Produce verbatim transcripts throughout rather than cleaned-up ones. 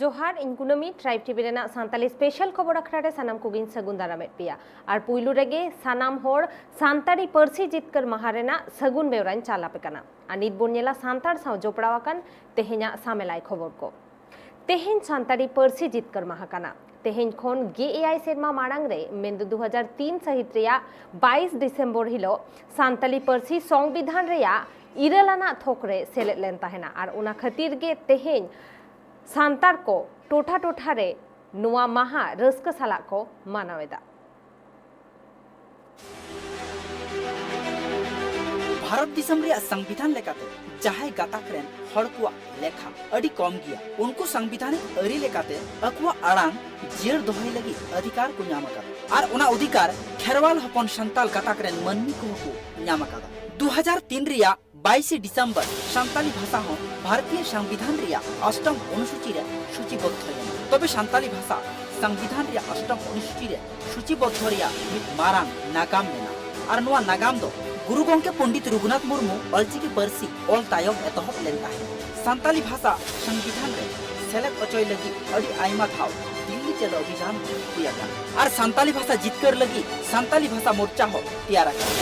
ᱡᱚᱦᱟᱨ, ᱤᱧ ᱠᱩᱱᱟᱹᱢᱤ, ᱴᱨᱟᱭᱤᱵᱽ ᱴᱤᱵᱷᱤ ᱨᱮᱱᱟᱜ ᱥᱟᱱᱛᱟᱞᱤ ᱥᱯᱮᱥᱟᱞ ᱠᱷᱚᱵᱚᱨ ᱟᱠᱷᱲᱟ ᱨᱮ ᱥᱟᱱᱟᱢ ᱠᱚᱜᱮᱧ ᱥᱟᱹᱜᱩᱱ ᱫᱟᱨᱟᱢᱮᱫ ᱯᱮᱭᱟ᱾ ᱟᱨ ᱯᱩᱭᱞᱩ ᱨᱮᱜᱮ ᱥᱟᱱᱟᱢ ᱦᱚᱲ ᱥᱟᱱᱛᱟᱲᱤ ᱯᱟᱹᱨᱥᱤ ᱡᱤᱛᱠᱟᱹᱨ ᱢᱟᱦᱟ ᱨᱮᱱᱟᱜ ᱥᱟᱹᱜᱩᱱ ᱵᱮᱣᱨᱟᱧ ᱪᱟᱞ ᱟᱯᱮ ᱠᱟᱱᱟ᱾ ᱟᱨ ᱱᱤᱛ ᱵᱚᱱ ᱧᱮᱞᱟ ᱥᱟᱱᱛᱟᱲ ᱥᱟᱶ ᱡᱚᱯᱲᱟᱣ ᱟᱠᱟᱱ ᱛᱮᱦᱮᱧᱟᱜ ᱥᱟᱢᱮᱞᱟᱭ ᱠᱷᱚᱵᱚᱨ ᱠᱚ᱾ ᱛᱮᱦᱮᱧ ᱥᱟᱱᱛᱟᱲᱤ ᱯᱟᱹᱨᱥᱤ ᱡᱤᱛᱠᱟᱹᱨ ᱢᱟᱦᱟ ᱠᱟᱱᱟ᱾ ᱛᱮᱦᱮᱧ ᱠᱷᱚᱱ ᱜᱮᱞ ᱮᱭᱟᱭ ᱥᱮᱨᱢᱟ ᱢᱟᱲᱟᱝ ᱨᱮ, ᱢᱮᱱᱫᱚ ᱫᱩ ᱦᱟᱡᱟᱨ ᱛᱤᱱ ᱥᱟᱹᱦᱤᱛ ᱨᱮᱭᱟᱜ ᱵᱟᱭᱤᱥ ᱰᱤᱥᱮᱢᱵᱚᱨ ᱦᱤᱞᱳᱜ ᱥᱟᱱᱛᱟᱞᱤ ᱯᱟᱹᱨᱥᱤ ᱥᱚᱝᱵᱤᱫᱷᱟᱱ ᱨᱮᱭᱟᱜ ᱤᱨᱟᱹᱞ ᱟᱱᱟᱜ ᱛᱷᱚᱠ ᱨᱮ ᱥᱮᱞᱮᱫ ᱞᱮᱱ ᱛᱟᱦᱮᱱᱟ᱾ ᱟᱨ ᱚᱱᱟ ᱠᱷᱟᱹᱛᱤᱨ ᱜᱮ ᱛᱮᱦᱮᱧ ᱥᱟᱱᱛᱟᱲ ᱠᱚ ᱴᱚᱴᱷᱟ ᱴᱚᱴᱷᱟ ᱨᱮ ᱱᱚᱣᱟ ᱢᱟᱦᱟ ᱨᱟᱹᱥᱠᱟᱹ ᱥᱟᱞᱟᱜ ᱠᱚ ᱢᱟᱱᱟᱣ ᱮᱫᱟ᱾ ᱵᱷᱟᱨᱚᱛ ᱫᱤᱥᱚᱢ ᱨᱮᱭᱟᱜ ᱥᱚᱝᱵᱤᱫᱷᱟᱱ ᱞᱮᱠᱟᱛᱮ ᱡᱟᱦᱟᱸᱭ ᱜᱟᱛᱟᱠ ᱨᱮᱱ ᱦᱚᱲ ᱠᱚᱣᱟᱜ ᱞᱮᱠᱷᱟ ᱟᱹᱰᱤ ᱠᱚᱢ ᱜᱮᱭᱟ, ᱩᱱᱠᱩ ᱥᱚᱝᱵᱤᱫᱷᱟᱱᱤᱠ ᱟᱹᱨᱤ ᱞᱮᱠᱟᱛᱮ ᱟᱠᱚᱣᱟᱜ ᱟᱲᱟᱝ ᱡᱤᱭᱟᱹᱲ ᱫᱚᱦᱚᱭ ᱞᱟᱹᱜᱤᱫ ᱚᱫᱷᱤᱠᱟᱨ ᱠᱚ ᱧᱟᱢ ᱟᱠᱟᱫᱟ᱾ ᱟᱨ ᱚᱱᱟ ᱚᱫᱷᱤᱠᱟᱨ ᱠᱷᱮᱨᱣᱟᱞ ᱦᱚᱯᱚᱱ ᱥᱟᱱᱛᱟᱞ ᱜᱟᱛᱟᱠ ᱨᱮᱱ ᱢᱟᱹᱱᱢᱤ ᱠᱚᱦᱚᱸ ᱠᱚ ᱧᱟᱢ ᱟᱠᱟᱫᱟ᱾ ᱫᱩ ᱦᱟᱡᱟᱨ ᱛᱤᱱ ᱨᱮᱭᱟᱜ ᱵᱟᱭᱤᱥᱮ ᱰᱤᱥᱮᱢᱵᱚᱨ ᱥᱟᱱᱛᱟᱞᱤ ᱵᱷᱟᱥᱟ ᱦᱚᱸ ᱵᱷᱟᱨᱚᱛᱤᱭᱚ ᱥᱚᱝᱵᱤᱫᱷᱟᱱ ᱨᱮᱭᱟᱜ ᱚᱥᱴᱚᱢ ᱚᱱᱩᱥᱩᱪᱤ ᱨᱮ ᱥᱩᱪᱤᱵᱚᱫᱽᱫᱷᱚ ᱞᱮᱱᱟ᱾ ᱛᱚᱵᱮ ᱥᱟᱱᱛᱟᱞᱤ ᱵᱷᱟᱥᱟ ᱥᱚᱝᱵᱤᱫᱷᱟᱱ ᱨᱮᱭᱟᱜ ᱚᱥᱴᱚᱢ ᱚᱱᱩᱥᱩᱪᱤ ᱨᱮ ᱥᱩᱪᱤᱵᱚᱫᱽᱫᱷᱚ ᱨᱮᱭᱟᱜ ᱢᱤᱫ ᱢᱟᱨᱟᱝ ᱱᱟᱜᱟᱢ ᱢᱮᱱᱟᱜᱼᱟ᱾ ᱟᱨ ᱱᱚᱣᱟ ᱱᱟᱜᱟᱢ ᱫᱚ ᱜᱩᱨᱩ ᱜᱚᱢᱠᱮ ᱯᱚᱱᱰᱤᱛ ᱨᱚᱜᱷᱩᱱᱟᱛᱷ ᱢᱩᱨᱢᱩ ᱚᱞᱪᱤᱠᱤ ᱯᱟᱹᱨᱥᱤ ᱚᱞ ᱛᱟᱭᱚᱢ ᱮᱛᱚᱦᱚᱵ ᱞᱮᱱ ᱛᱟᱦᱮᱸᱫ᱾ ᱥᱟᱱᱛᱟᱞᱤ ᱵᱷᱟᱥᱟ ᱥᱚᱝᱵᱤᱫᱷᱟᱱ ᱨᱮ ᱥᱮᱞᱮᱫ ᱚᱪᱚᱭ ᱞᱟᱹᱜᱤᱫ ᱟᱹᱰᱤ ᱟᱭᱢᱟ ᱫᱷᱟᱣ ᱫᱤᱞᱞᱤ ᱪᱟᱞᱟᱣ ᱚᱵᱷᱤᱡᱟᱱ ᱦᱩᱭ ᱟᱠᱟᱱᱟ᱾ ᱟᱨ ᱥᱟᱱᱛᱟᱞᱤ ᱵᱷᱟᱥᱟ ᱡᱤᱛᱠᱟᱹᱨ ᱞᱟᱹᱜᱤᱫ ᱥᱟᱱᱛᱟᱞᱤ ᱵᱷᱟᱥᱟ ᱢᱳᱨᱪᱟ ᱦᱚᱸ ᱛᱮᱭᱟᱨ ᱟᱠᱟᱱᱟ᱾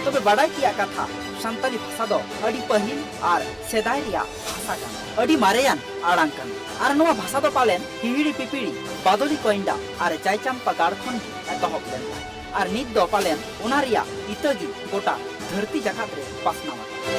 ᱛᱚᱵᱮ ᱵᱟᱰᱟᱭ ᱛᱮᱭᱟᱜ ᱠᱟᱛᱷᱟ, ᱥᱟᱱᱛᱟᱞᱤ ᱵᱷᱟᱥᱟ ᱫᱚ ᱟᱹᱰᱤ ᱯᱟᱹᱦᱤᱞ ᱟᱨ ᱥᱮᱫᱟᱭ ᱨᱮᱭᱟᱜ ᱵᱷᱟᱥᱟ ᱠᱟᱱᱟ, ᱟᱹᱰᱤ ᱢᱟᱨᱮᱭᱟᱱ ᱟᱲᱟᱝ ᱠᱟᱱᱟ᱾ ᱟᱨ ᱱᱚᱣᱟ ᱵᱷᱟᱥᱟ ᱫᱚ ᱯᱟᱞᱮᱱ ᱦᱤᱦᱤᱲᱤ ᱯᱤᱯᱤᱲᱤ, ᱵᱟᱫᱚᱞᱤ ᱠᱚᱭᱱᱰᱟ ᱟᱨ ᱡᱟᱭᱪᱟᱢᱯᱟ ᱜᱟᱲ ᱠᱷᱚᱱ ᱜᱮ ᱮᱛᱚᱦᱚᱵ ᱞᱮᱱ ᱛᱟᱦᱮᱸᱫ᱾ ᱟᱨ ᱱᱤᱛ ᱫᱚ ᱯᱟᱞᱮᱱ ᱚᱱᱟ ᱨᱮᱭᱟᱜ ᱤᱛᱟᱹ ᱜᱮ ᱜᱚᱴᱟ ᱫᱷᱟᱹᱨᱛᱤ ᱡᱟᱠᱟᱛ ᱨᱮ ᱯᱟᱥᱱᱟᱣ ᱟᱠᱟᱱᱟ᱾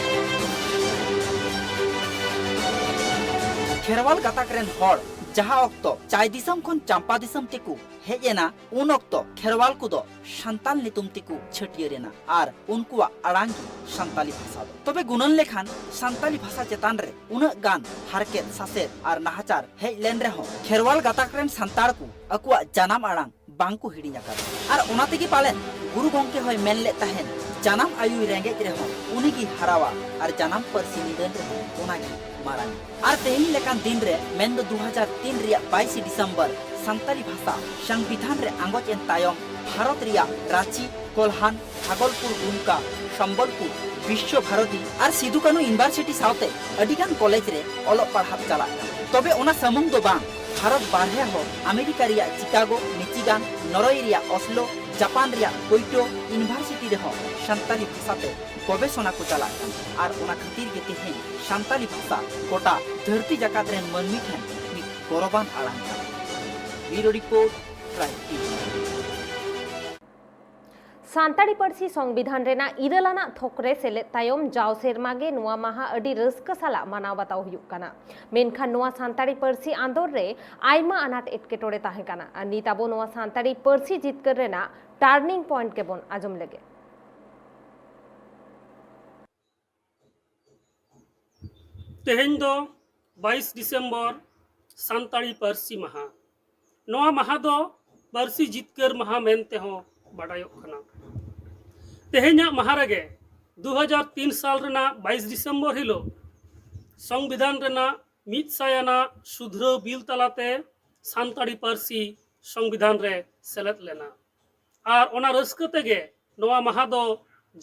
ᱠᱷᱮᱨᱣᱟᱞ ᱜᱟᱛᱟᱠ ᱨᱮᱱ ᱦᱚᱲ ᱡᱟᱦᱟᱸ ᱚᱠᱛᱚ ᱪᱟᱭ ᱫᱤᱥᱚᱢ ᱠᱷᱚᱱ ᱪᱟᱢᱯᱟ ᱫᱤᱥᱚᱢ ᱛᱮᱠᱚ ᱦᱮᱡ ᱮᱱᱟ, ᱩᱱ ᱚᱠᱛᱚ ᱠᱷᱮᱨᱣᱟᱞ ᱠᱚᱫᱚ ᱥᱟᱱᱛᱟᱞ ᱧᱩᱛᱩᱢ ᱛᱮᱠᱚ ᱪᱷᱟᱹᱴᱭᱟᱹᱨ ᱮᱱᱟ ᱟᱨ ᱩᱱᱠᱩᱣᱟᱜ ᱟᱲᱟᱝ ᱜᱮ ᱥᱟᱱᱛᱟᱞᱤ ᱵᱷᱟᱥᱟ ᱫᱚ᱾ ᱛᱚᱵᱮ ᱜᱩᱱᱟᱹᱱ ᱞᱮᱠᱷᱟᱱ ᱥᱟᱱᱛᱟᱞᱤ ᱵᱷᱟᱥᱟ ᱪᱮᱛᱟᱱ ᱨᱮ ᱩᱱᱟᱹᱜ ᱜᱟᱱ ᱦᱟᱨᱠᱮᱛ, ᱥᱟᱥᱮᱛ ᱟᱨ ᱱᱟᱦᱟᱪᱟᱨ ᱦᱮᱡ ᱞᱮᱱ ᱨᱮᱦᱚᱸ ᱠᱷᱮᱨᱣᱟᱞ ᱜᱟᱛᱟᱠ ᱨᱮᱱ ᱥᱟᱱᱛᱟᱲ ᱠᱚ ᱟᱠᱚᱣᱟᱜ ᱡᱟᱱᱟᱢ ᱟᱲᱟᱝ ᱵᱟᱝ ᱠᱚ ᱦᱤᱲᱤᱧ ᱟᱠᱟᱫᱟ᱾ ᱟᱨ ᱚᱱᱟ ᱛᱮᱜᱮ ᱯᱟᱞᱮᱱ ᱜᱩᱨᱩ ᱜᱚᱢᱠᱮ ᱦᱚᱸᱭ ᱢᱮᱱ ᱞᱮᱫ ᱛᱟᱦᱮᱱ, "ᱡᱟᱱᱟᱢ ᱟᱭᱳᱭ ᱨᱮᱸᱜᱮᱡ ᱨᱮᱦᱚᱸ ᱩᱱᱤᱜᱮ ᱦᱟᱨᱟᱣᱟ, ᱟᱨ ᱡᱟᱱᱟᱢ ᱯᱟᱹᱨᱥᱤ ᱱᱤᱫᱟᱹᱱ ᱨᱮᱦᱚᱸ ᱚᱱᱟᱜᱮ ᱢᱟᱨᱟᱝ᱾" ᱟᱨ ᱛᱮᱦᱮᱧ ᱞᱮᱠᱟᱱ ᱫᱤᱱ ᱨᱮ, ᱢᱮᱱᱫᱚ ᱫᱩ ᱦᱟᱡᱟᱨ ᱛᱤᱱ ᱨᱮᱭᱟᱜ ᱵᱟᱭᱤᱥᱮ ᱰᱤᱥᱮᱢᱵᱚᱨ, ᱥᱟᱱᱛᱟᱞᱤ ᱵᱷᱟᱥᱟ ᱥᱚᱝᱵᱤᱫᱷᱟᱱ ᱨᱮ ᱟᱸᱜᱚᱪ ᱮᱱ ᱛᱟᱭᱚᱢ ᱵᱷᱟᱨᱚᱛ ᱨᱮᱭᱟᱜ ᱨᱟᱸᱪᱤ, ᱠᱚᱞᱦᱟᱱ, ᱵᱷᱟᱜᱚᱞᱯᱩᱨ, ᱰᱩᱢᱠᱟ, ᱥᱚᱢᱵᱚᱞᱯᱩᱨ, ᱵᱤᱥᱥᱚ ᱵᱷᱟᱨᱚᱛᱤ ᱟᱨ ᱥᱤᱫᱩ ᱠᱟᱹᱱᱩ ᱤᱭᱩᱱᱤᱵᱷᱟᱨᱥᱤᱴᱤ ᱥᱟᱶᱛᱮ ᱟᱹᱰᱤ ᱜᱟᱱ ᱠᱚᱞᱮᱡᱽ ᱨᱮ ᱚᱞᱚᱜ ᱯᱟᱲᱦᱟᱜ ᱪᱟᱞᱟᱜ ᱠᱟᱱᱟ᱾ ᱛᱚᱵᱮ ᱚᱱᱟ ᱥᱩᱢᱩᱝ ᱫᱚ ᱵᱟᱝ, ᱵᱷᱟᱨᱚᱛ ᱵᱟᱨᱦᱮ ᱦᱚᱸ ᱟᱢᱮᱨᱤᱠᱟ ᱨᱮᱭᱟᱜ ᱪᱤᱠᱟᱜᱳ, ᱢᱤᱪᱤᱜᱟᱱ, ᱱᱚᱨᱳᱭᱮ ᱨᱮᱭᱟᱜ ᱚᱥᱞᱳ, ᱡᱟᱯᱟᱱ ᱨᱮᱭᱟᱜ ᱠᱳᱭᱴᱳ ᱤᱭᱩᱱᱤᱵᱷᱟᱨᱥᱤᱴᱤ ᱨᱮᱦᱚᱸ ᱥᱟᱱᱛᱟᱲᱤ ᱵᱷᱟᱥᱟ ᱛᱮ ᱜᱚᱵᱮᱥᱚᱱᱟ ᱠᱚ ᱪᱟᱞᱟᱜ ᱠᱟᱱᱟ᱾ ᱟᱨ ᱚᱱᱟ ᱠᱷᱟᱹᱛᱤᱨ ᱜᱮ ᱛᱮᱦᱮᱧ ᱥᱟᱱᱛᱟᱲᱤ ᱵᱷᱟᱥᱟ ᱜᱚᱴᱟ ᱫᱷᱟᱹᱨᱛᱤ ᱡᱟᱠᱟᱛ ᱨᱮᱱ ᱢᱟᱹᱱᱢᱤ ᱴᱷᱮᱱ ᱢᱤᱫ ᱜᱚᱨᱚᱵᱟᱱ ᱟᱲᱟᱝ ᱠᱟᱱᱟ᱾ ᱵᱤᱭᱩᱨᱳ ᱨᱤᱯᱳᱨᱴ, ᱴᱨᱟᱭᱤᱵᱽ ᱴᱤᱵᱷᱤ᱾ ᱥᱟᱱᱛᱟᱲᱤ ᱯᱟᱹᱨᱥᱤ ᱥᱚᱝᱵᱤᱫᱷᱟᱱ ᱨᱮᱱᱟᱜ ᱤᱨᱟᱹᱞ ᱟᱱᱟᱜ ᱛᱷᱚᱠ ᱨᱮ ᱥᱮᱞᱮᱫ ᱛᱟᱭᱚᱢ ᱡᱟᱣ ᱥᱮᱨᱢᱟ ᱜᱮ ᱱᱚᱣᱟ ᱢᱟᱦᱟ ᱟᱹᱰᱤ ᱨᱟᱹᱥᱠᱟᱹ ᱥᱟᱞᱟᱜ ᱢᱟᱱᱟᱣ ᱵᱟᱛᱟᱣ ᱦᱩᱭᱩᱜ ᱠᱟᱱᱟ᱾ ᱢᱮᱱᱠᱷᱟᱱ ᱱᱚᱣᱟ ᱥᱟᱱᱛᱟᱲᱤ ᱯᱟᱹᱨᱥᱤ ᱟᱸᱫᱳᱲ ᱨᱮ ᱟᱭᱢᱟ ᱟᱱᱟᱴ ᱮᱴᱠᱮᱴᱚᱬᱮ ᱛᱟᱦᱮᱸ ᱠᱟᱱᱟ᱾ ᱟᱨ ᱱᱤᱛ ᱟᱵᱚ ᱱᱚᱣᱟ ᱥᱟᱱᱛᱟᱲᱤ ᱯᱟᱹᱨᱥᱤ ᱡᱤᱛᱠᱟᱹᱨ ᱨᱮᱱᱟᱜ ᱴᱟᱨᱱᱤᱝ ᱯᱚᱭᱮᱱᱴ ᱜᱮᱵᱚᱱ ᱟᱸᱡᱚᱢ ᱞᱮᱜᱮ᱾ ᱛᱮᱦᱮᱧ ᱫᱚ ᱵᱟᱭᱤᱥ ᱰᱤᱥᱮᱢᱵᱚᱨ, ᱥᱟᱱᱛᱟᱲᱤ ᱯᱟᱹᱨᱥᱤ ᱢᱟᱦᱟ᱾ ᱱᱚᱣᱟ ᱢᱟᱦᱟ ᱫᱚ ᱯᱟᱹᱨᱥᱤ ᱡᱤᱛᱠᱟᱹᱨ ᱢᱟᱦᱟ ᱢᱮᱱ ᱛᱮᱦᱚᱸ ᱵᱟᱰᱟᱭᱚᱜ ᱠᱟᱱᱟ᱾ ᱛᱮᱦᱮᱧᱟᱜ ᱢᱟᱦᱟ ᱨᱮᱜᱮ ᱫᱩ ᱦᱟᱡᱟᱨ ᱛᱤᱱ ᱥᱟᱞ ᱨᱮᱱᱟᱜ ᱵᱟᱭᱤᱥ ᱰᱤᱥᱮᱢᱵᱚᱨ ᱦᱤᱞᱳᱜ ᱥᱚᱝᱵᱤᱫᱷᱟᱱ ᱨᱮᱱᱟᱜ ᱢᱤᱫ ᱥᱟᱭ ᱟᱱᱟᱜ ᱥᱩᱫᱷᱨᱟᱹᱣ ᱵᱤᱞ ᱛᱟᱞᱟᱛᱮ ᱥᱟᱱᱛᱟᱲᱤ ᱯᱟᱹᱨᱥᱤ ᱥᱚᱝᱵᱤᱫᱷᱟᱱ ᱨᱮ ᱥᱮᱞᱮᱫ ᱞᱮᱱᱟ᱾ ᱟᱨ ᱚᱱᱟ ᱨᱟᱹᱥᱠᱟᱹ ᱛᱮᱜᱮ ᱱᱚᱣᱟ ᱢᱟᱦᱟ ᱫᱚ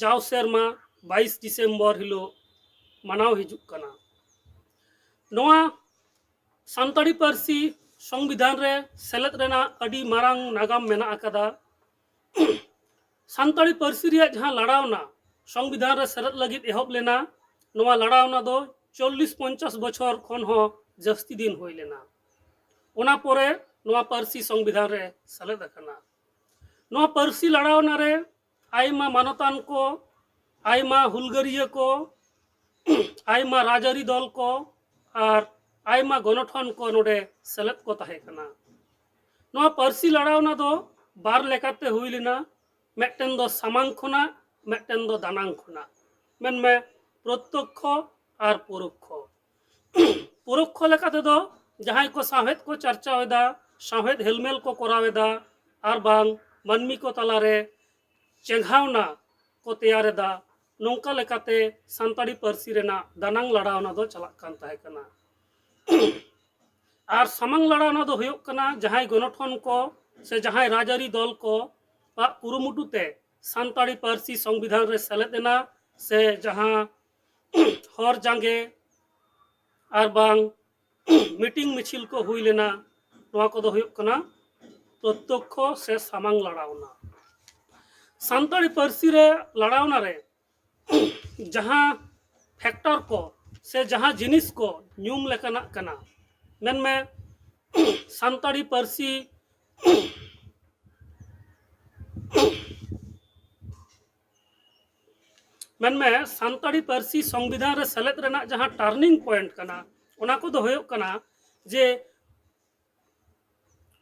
ᱡᱟᱣ ᱥᱮᱨᱢᱟ ᱵᱟᱭᱤᱥ ᱰᱤᱥᱮᱢᱵᱚᱨ ᱦᱤᱞᱳᱜ ᱢᱟᱱᱟᱣ ᱦᱤᱡᱩᱜ ᱠᱟᱱᱟ᱾ ᱱᱚᱣᱟ ᱥᱟᱱᱛᱟᱲᱤ ᱯᱟᱹᱨᱥᱤ ᱥᱚᱝᱵᱤᱫᱷᱟᱱ ᱨᱮ ᱥᱮᱞᱮᱫ ᱨᱮᱱᱟᱜ ᱟᱹᱰᱤ ᱢᱟᱨᱟᱝ ᱱᱟᱜᱟᱢ ᱢᱮᱱᱟᱜ ᱟᱠᱟᱫᱟ᱾ ᱥᱟᱱᱛᱟᱲᱤ ᱯᱟᱹᱨᱥᱤ ᱨᱮᱭᱟᱜ ᱡᱟᱦᱟᱸ ᱞᱟᱲᱟᱣᱱᱟ ᱥᱚᱝᱵᱤᱫᱷᱟᱱ ᱨᱮ ᱥᱮᱞᱮᱫ ᱞᱟᱹᱜᱤᱫ ᱮᱦᱚᱵ ᱞᱮᱱᱟ, ᱱᱚᱣᱟ ᱞᱟᱲᱟᱣᱱᱟ ᱫᱚ ᱪᱚᱞᱞᱤᱥ ᱯᱚᱧᱪᱟᱥ ᱵᱚᱪᱷᱚᱨ ᱠᱷᱚᱱ ᱦᱚᱸ ᱡᱟᱹᱥᱛᱤ ᱫᱤᱱ ᱦᱩᱭ ᱞᱮᱱᱟ᱾ ᱚᱱᱟ ᱯᱚᱨᱮ ᱱᱚᱣᱟ ᱯᱟᱹᱨᱥᱤ ᱥᱚᱝᱵᱤᱫᱷᱟᱱ ᱨᱮ ᱥᱮᱞᱮᱫ ᱟᱠᱟᱱᱟ᱾ ᱱᱚᱣᱟ ᱯᱟᱹᱨᱥᱤ ᱞᱟᱲᱟᱣᱱᱟ ᱨᱮ ᱟᱭᱢᱟ ᱢᱟᱱᱚᱛᱟᱱ ᱠᱚ, ᱟᱭᱢᱟ ᱦᱩᱞᱜᱟᱹᱨᱤᱭᱟᱹ ᱠᱚ, ᱟᱭᱢᱟ ᱨᱟᱡᱽᱟᱹᱨᱤ ᱫᱚᱞ ᱠᱚ ᱟᱨ ᱟᱭᱢᱟ ᱜᱚᱱᱚᱴᱷᱚᱱ ᱠᱚ ᱱᱚᱰᱮ ᱥᱮᱞᱮᱫ ᱠᱚ ᱛᱟᱦᱮᱸ ᱠᱟᱱᱟ᱾ ᱱᱚᱣᱟ ᱯᱟᱹᱨᱥᱤ ᱞᱟᱲᱟᱣᱱᱟ ᱫᱚ ᱵᱟᱨ ᱞᱮᱠᱟᱛᱮ ᱦᱩᱭ ᱞᱮᱱᱟ᱾ ᱢᱤᱫᱴᱮᱱ ᱫᱚ ᱥᱟᱢᱟᱝ ᱠᱷᱚᱱᱟᱜ, ᱢᱤᱫᱴᱮᱱ ᱫᱚ ᱫᱟᱱᱟᱝ ᱠᱷᱚᱱᱟᱜ, ᱢᱮᱱᱢᱮ ᱯᱨᱚᱛᱛᱚᱠᱠᱷᱚ ᱟᱨ ᱯᱚᱨᱚᱠᱠᱷᱚ᱾ ᱯᱚᱨᱚᱠᱠᱷᱚ ᱞᱮᱠᱟ ᱛᱮᱫᱚ ᱡᱟᱦᱟᱸᱭ ᱠᱚ ᱥᱟᱶᱦᱮᱫ ᱠᱚ ᱪᱟᱨᱪᱟᱣ ᱮᱫᱟ, ᱥᱟᱶᱦᱮᱫ ᱦᱮᱞᱢᱮᱞ ᱠᱚ ᱠᱚᱨᱟᱣ ᱮᱫᱟ, ᱟᱨ ᱵᱟᱝ ᱢᱟᱹᱱᱢᱤ ᱠᱚ ᱛᱟᱞᱟᱨᱮ ᱪᱮᱸᱜᱷᱟᱣᱱᱟ ᱠᱚ ᱛᱮᱭᱟᱨ ᱮᱫᱟ, ᱱᱚᱝᱠᱟ ᱞᱮᱠᱟᱛᱮ ᱥᱟᱱᱛᱟᱲᱤ ᱯᱟᱹᱨᱥᱤ ᱨᱮᱱᱟᱜ ᱫᱟᱱᱟᱝ ᱞᱟᱲᱟᱣᱱᱟ ᱫᱚ ᱪᱟᱞᱟᱜ ᱠᱟᱱ ᱛᱟᱦᱮᱸ ᱠᱟᱱᱟ᱾ ᱟᱨ ᱥᱟᱢᱟᱝ ᱞᱟᱲᱟᱣᱱᱟ ᱫᱚ ᱦᱩᱭᱩᱜ ᱠᱟᱱᱟ ᱡᱟᱦᱟᱸᱭ ᱜᱚᱱᱚᱴᱷᱚᱱ ᱠᱚ ᱥᱮ ᱡᱟᱦᱟᱸᱭ ᱨᱟᱡᱽᱟᱹᱨᱤ ᱫᱚᱞ ᱠᱚ ᱟᱜ ᱠᱩᱨᱩᱢᱩᱴᱩ ᱛᱮ ᱥᱟᱱᱛᱟᱲᱤ ᱯᱟᱹᱨᱥᱤ ᱥᱚᱝᱵᱤᱫᱷᱟᱱ ᱨᱮ ᱥᱮᱞᱮᱫ ᱮᱱᱟ, ᱥᱮ ᱡᱟᱦᱟᱸ ᱦᱚᱨ ᱡᱟᱸᱜᱮ ᱟᱨ ᱵᱟᱝ ᱢᱤᱴᱤᱝ ᱢᱤᱪᱷᱤᱞ ᱠᱚ ᱦᱩᱭ ᱞᱮᱱᱟ, ᱱᱚᱣᱟ ᱠᱚᱫᱚ ᱦᱩᱭᱩᱜ ᱠᱟᱱᱟ ᱯᱨᱚᱛᱛᱚᱠᱠᱷᱚ ᱥᱮ ᱥᱟᱢᱟᱝ ᱞᱟᱲᱟᱣᱱᱟ᱾ ᱥᱟᱱᱛᱟᱲᱤ ᱯᱟᱹᱨᱥᱤ ᱨᱮ ᱞᱟᱲᱟᱣᱱᱟ ᱨᱮ ᱡᱟᱦᱟᱸ ᱯᱷᱮᱠᱴᱚᱨ ᱠᱚ ᱥᱮ ᱡᱟᱦᱟᱸ ᱡᱤᱱᱤᱥ ᱠᱚ ᱧᱩᱢ ᱞᱮᱠᱟᱱᱟᱜ ᱠᱟᱱᱟ, ᱢᱮᱱᱢᱮ ᱥᱟᱱᱛᱟᱲᱤ ᱯᱟᱹᱨᱥᱤ ᱢᱮᱱᱢᱮ ᱥᱟᱱᱛᱟᱲᱤ ᱯᱟᱹᱨᱥᱤ ᱥᱚᱝᱵᱤᱫᱷᱟᱱ ᱨᱮ ᱥᱮᱞᱮᱫ ᱨᱮᱱᱟᱜ ᱡᱟᱦᱟᱸ ᱴᱟᱨᱱᱤᱝ ᱯᱚᱭᱮᱱᱴ ᱠᱟᱱᱟ, ᱚᱱᱟ ᱠᱚᱫᱚ ᱦᱩᱭᱩᱜ ᱠᱟᱱᱟ ᱡᱮ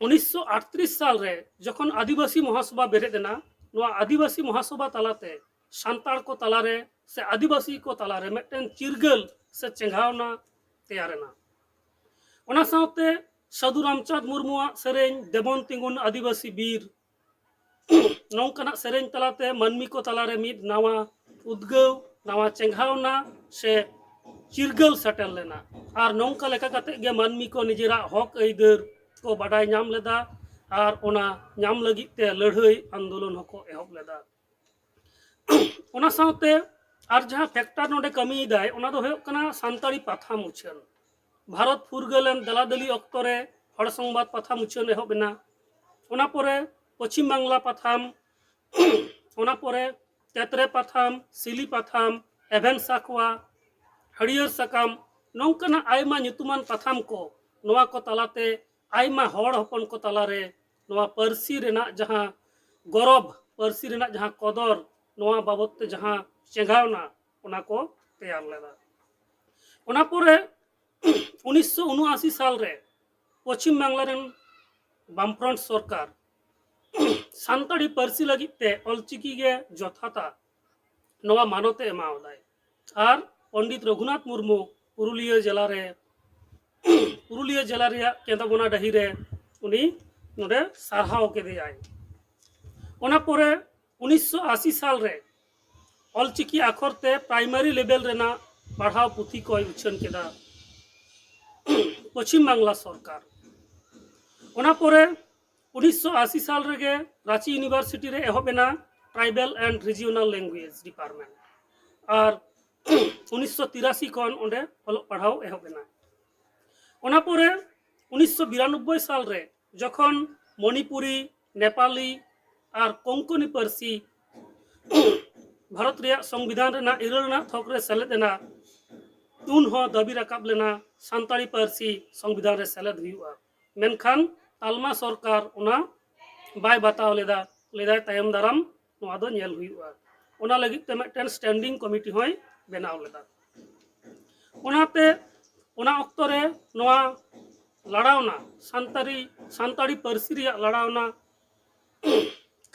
ᱩᱱᱤᱥᱥᱚ ᱟᱴᱛᱨᱤᱥ ᱥᱟᱞ ᱨᱮ ᱡᱚᱠᱷᱚᱱ ᱟᱹᱫᱤᱵᱟᱹᱥᱤ ᱢᱚᱦᱟᱥᱚᱵᱷᱟ ᱵᱮᱨᱮᱫ ᱮᱱᱟ, ᱱᱚᱣᱟ ᱟᱹᱫᱤᱵᱟᱹᱥᱤ ᱢᱚᱦᱟᱥᱚᱵᱷᱟ ᱛᱟᱞᱟᱛᱮ ᱥᱟᱱᱛᱟᱲ ᱠᱚ ᱛᱟᱞᱟᱨᱮ ᱥᱮ ᱟᱹᱫᱤᱵᱟᱹᱥᱤ ᱠᱚ ᱛᱟᱞᱟᱨᱮ ᱢᱤᱫᱴᱮᱱ ᱪᱤᱨᱜᱟᱹᱞ ᱥᱮ ᱪᱮᱸᱜᱷᱟᱣᱱᱟ ᱛᱮᱭᱟᱨ ᱮᱱᱟ᱾ ᱚᱱᱟ ᱥᱟᱶᱛᱮ ᱥᱟᱹᱫᱷᱩ ᱨᱟᱢᱪᱟᱸᱫᱽ ᱢᱩᱨᱢᱩᱣᱟᱜ ᱥᱮᱨᱮᱧ ᱫᱮᱵᱚᱱ ᱛᱤᱸᱜᱩᱱ ᱟᱹᱫᱤᱵᱟᱹᱥᱤ ᱵᱤᱨ, ᱱᱚᱝᱠᱟᱱᱟᱜ ᱥᱮᱨᱮᱧ ᱛᱟᱞᱟᱛᱮ ᱢᱟᱹᱱᱢᱤ ᱠᱚ ᱛᱟᱞᱟᱨᱮ ᱢᱤᱫ ᱱᱟᱣᱟ ᱩᱫᱽᱜᱟᱹᱣ, ᱱᱟᱣᱟ ᱪᱮᱸᱜᱷᱟᱣᱱᱟ ᱥᱮ ᱪᱤᱨᱜᱟᱹᱞ ᱥᱮᱴᱮᱨ ᱞᱮᱱᱟ᱾ ᱟᱨ ᱱᱚᱝᱠᱟ ᱞᱮᱠᱟ ᱠᱟᱛᱮ ᱜᱮ ᱢᱟᱹᱱᱢᱤ ᱠᱚ ᱱᱤᱡᱮᱨᱟᱜ ᱦᱚᱠ ᱟᱹᱭᱫᱟᱹᱨ ᱠᱚ ᱵᱟᱰᱟᱭ ᱧᱟᱢ ᱞᱮᱫᱟ ᱟᱨ ᱚᱱᱟ ᱧᱟᱢ ᱞᱟᱹᱜᱤᱫ ᱛᱮ ᱞᱟᱹᱲᱦᱟᱹᱭ ᱟᱱᱫᱳᱞᱚᱱ ᱦᱚᱸᱠᱚ ᱮᱦᱚᱵ ᱞᱮᱫᱟ᱾ ᱚᱱᱟ ᱥᱟᱶᱛᱮ ᱟᱨ ᱡᱟᱦᱟᱸ ᱯᱷᱮᱠᱴᱟᱨ ᱱᱚᱰᱮ ᱠᱟᱹᱢᱤᱭᱮᱫᱟᱭ, ᱚᱱᱟ ᱫᱚ ᱦᱩᱭᱩᱜ ᱠᱟᱱᱟ ᱥᱟᱱᱛᱟᱲᱤ ᱯᱟᱛᱷᱟᱢ ᱩᱪᱷᱟᱹᱱ᱾ ᱵᱷᱟᱨᱚᱛ ᱯᱷᱩᱨᱜᱟᱹᱞᱮᱱ ᱫᱮᱞᱟᱫᱮᱞᱤ ᱚᱠᱛᱚ ᱨᱮ ᱦᱚᱲ ᱥᱚᱝᱵᱟᱫ ᱯᱟᱛᱷᱟᱢ ᱩᱪᱷᱟᱹᱱ ᱮᱦᱚᱵ ᱮᱱᱟ᱾ ᱚᱱᱟ ᱯᱚᱨᱮ ᱯᱚᱪᱷᱤᱢ ᱵᱟᱝᱞᱟ ᱯᱟᱛᱷᱟᱢ, ᱚᱱᱟ ᱯᱚᱨᱮ ᱛᱮᱛᱨᱮ ᱯᱟᱛᱷᱟᱢ, ᱥᱤᱞᱤ ᱯᱟᱛᱷᱟᱢ, ᱮᱵᱷᱮᱱ ᱥᱟᱠᱣᱟ, ᱦᱟᱹᱨᱭᱟᱹᱲ ᱥᱟᱠᱟᱢ, ᱱᱚᱝᱠᱟᱱᱟᱜ ᱟᱭᱢᱟ ᱧᱩᱛᱩᱢᱟᱱ ᱯᱟᱛᱷᱟᱢ ᱠᱚ, ᱱᱚᱣᱟ ᱠᱚ ᱛᱟᱞᱟᱛᱮ ᱟᱭᱢᱟ ᱦᱚᱲ ᱦᱚᱯᱚᱱ ᱠᱚ ᱛᱟᱞᱟᱨᱮ ᱱᱚᱣᱟ ᱯᱟᱹᱨᱥᱤ ᱨᱮᱱᱟᱜ ᱡᱟᱦᱟᱸ ᱜᱚᱨᱚᱵᱽ, ᱯᱟᱹᱨᱥᱤ ᱨᱮᱱᱟᱜ ᱡᱟᱦᱟᱸ ᱠᱚᱫᱚᱨ, ᱱᱚᱣᱟ ᱵᱟᱵᱚᱛ ᱛᱮ ᱡᱟᱦᱟᱸ ᱪᱮᱸᱜᱷᱟᱣᱱᱟ, ᱚᱱᱟ ᱠᱚ ᱛᱮᱭᱟᱨ ᱞᱮᱫᱟ᱾ ᱚᱱᱟ ᱯᱚᱨᱮ ᱩᱱᱤᱥᱥᱚ ᱩᱱᱩᱟᱥᱤ ᱥᱟᱞ ᱨᱮ ᱯᱚᱪᱷᱤᱢ ᱵᱟᱝᱞᱟ ᱨᱮᱱ ᱵᱟᱢᱯᱷᱨᱚᱱᱴ ᱥᱚᱨᱠᱟᱨ ᱥᱟᱱᱛᱟᱲᱤ ᱯᱟᱹᱨᱥᱤ ᱞᱟᱹᱜᱤᱫ ᱛᱮ ᱚᱞᱪᱤᱠᱤ ᱜᱮ ᱡᱚᱛᱷᱟᱛᱟ, ᱱᱚᱣᱟ ᱢᱟᱱᱚᱛ ᱮ ᱮᱢᱟᱣᱟᱫᱟᱭ᱾ ᱟᱨ ᱯᱚᱱᱰᱤᱛ ᱨᱚᱜᱷᱩᱱᱟᱛᱷ ᱢᱩᱨᱢᱩ ᱯᱩᱨᱩᱞᱤᱭᱟᱹ ᱡᱮᱞᱟ ᱨᱮ, ᱯᱩᱨᱩᱞᱤᱭᱟᱹ ᱡᱮᱞᱟ ᱨᱮᱭᱟᱜ ᱠᱮᱸᱫᱟᱵᱚᱱᱟ ᱰᱟᱹᱦᱤ ᱨᱮ ᱩᱱᱤ ᱱᱚᱰᱮ ᱥᱟᱨᱦᱟᱣ ᱠᱮᱫᱮᱭᱟᱭ᱾ ᱚᱱᱟ ᱯᱚᱨᱮ ᱩᱱᱤᱥᱥᱚ ᱟᱥᱤ ᱥᱟᱞ ᱨᱮ ᱚᱞᱪᱤᱠᱤ ᱟᱠᱷᱚᱨ ᱛᱮ ᱯᱨᱟᱭᱢᱟᱨᱤ ᱞᱮᱵᱮᱞ ᱨᱮᱱᱟᱜ ᱯᱟᱲᱦᱟᱣ ᱯᱩᱛᱷᱤ ᱠᱚᱭ ᱩᱪᱷᱟᱹᱱ ᱠᱮᱫᱟ ᱯᱚᱪᱷᱤᱢ ᱵᱟᱝᱞᱟ ᱥᱚᱨᱠᱟᱨ᱾ ᱚᱱᱟ ᱯᱚᱨᱮ ᱩᱱᱤᱥᱥᱚ ᱟᱥᱤ ᱥᱟᱞ ᱨᱮᱜᱮ ᱨᱟᱸᱪᱤ ᱤᱭᱩᱱᱤᱵᱷᱟᱨᱥᱤᱴᱤ ᱨᱮ ᱮᱦᱚᱵ ᱮᱱᱟ Tribal and Regional Language Department, ᱟᱨ ᱩᱱᱤᱥᱥᱚ ᱛᱤᱨᱟᱥᱤ ᱠᱷᱚᱱ ᱚᱸᱰᱮ ᱚᱞᱚᱜ ᱯᱟᱲᱦᱟᱣ ᱮᱦᱚᱵ ᱮᱱᱟ᱾ ᱚᱱᱟ ᱯᱚᱨᱮ ᱩᱱᱤᱥᱥᱚ ᱵᱤᱨᱟᱱᱚᱵᱵᱳᱭ ᱥᱟᱞ ᱨᱮ ᱡᱚᱠᱷᱚᱱ ᱢᱚᱱᱤᱯᱩᱨᱤ, ᱱᱮᱯᱟᱞᱤ ᱟᱨ ᱠᱳᱝᱠᱚᱱᱤ ᱯᱟᱹᱨᱥᱤ ᱵᱷᱟᱨᱚᱛ ᱨᱮᱭᱟᱜ ᱥᱚᱝᱵᱤᱫᱷᱟᱱ ᱨᱮᱱᱟᱜ ᱤᱨᱟᱹᱞ ᱟᱱᱟᱜ ᱛᱷᱚᱠ ᱨᱮ ᱥᱮᱞᱮᱫ ᱮᱱᱟ, ᱩᱱ ᱦᱚᱸ ᱫᱟᱹᱵᱤ ᱨᱟᱠᱟᱵ ᱞᱮᱱᱟ ᱥᱟᱱᱛᱟᱲᱤ ᱯᱟᱹᱨᱥᱤ ᱥᱚᱝᱵᱤᱫᱷᱟᱱ ᱨᱮ ᱥᱮᱞᱮᱫ ᱦᱩᱭᱩᱜᱼᱟ᱾ ᱢᱮᱱᱠᱷᱟᱱ ᱛᱟᱞᱢᱟ ᱥᱚᱨᱠᱟᱨ ᱚᱱᱟ ᱵᱟᱭ ᱵᱟᱛᱟᱣ ᱞᱮᱫᱟ, ᱞᱮᱫᱟᱭ ᱛᱟᱭᱚᱢ ᱫᱟᱨᱟᱢ ᱱᱚᱣᱟ ᱫᱚ ᱧᱮᱞ ᱦᱩᱭᱩᱜᱼᱟ᱾ ᱚᱱᱟ ᱞᱟᱹᱜᱤᱫ ᱛᱮ ᱢᱤᱫᱴᱮᱱ standing committee ᱦᱚᱸᱭ ᱵᱮᱱᱟᱣ ᱞᱮᱫᱟ᱾ ᱚᱱᱟᱛᱮ ᱚᱱᱟ ᱚᱠᱛᱚ ᱨᱮ ᱱᱚᱣᱟ ᱞᱟᱲᱟᱣᱱᱟ, ᱥᱟᱱᱛᱟᱲᱤ ᱥᱟᱱᱛᱟᱲᱤ ᱯᱟᱹᱨᱥᱤ ᱨᱮᱭᱟᱜ ᱞᱟᱲᱟᱣᱱᱟ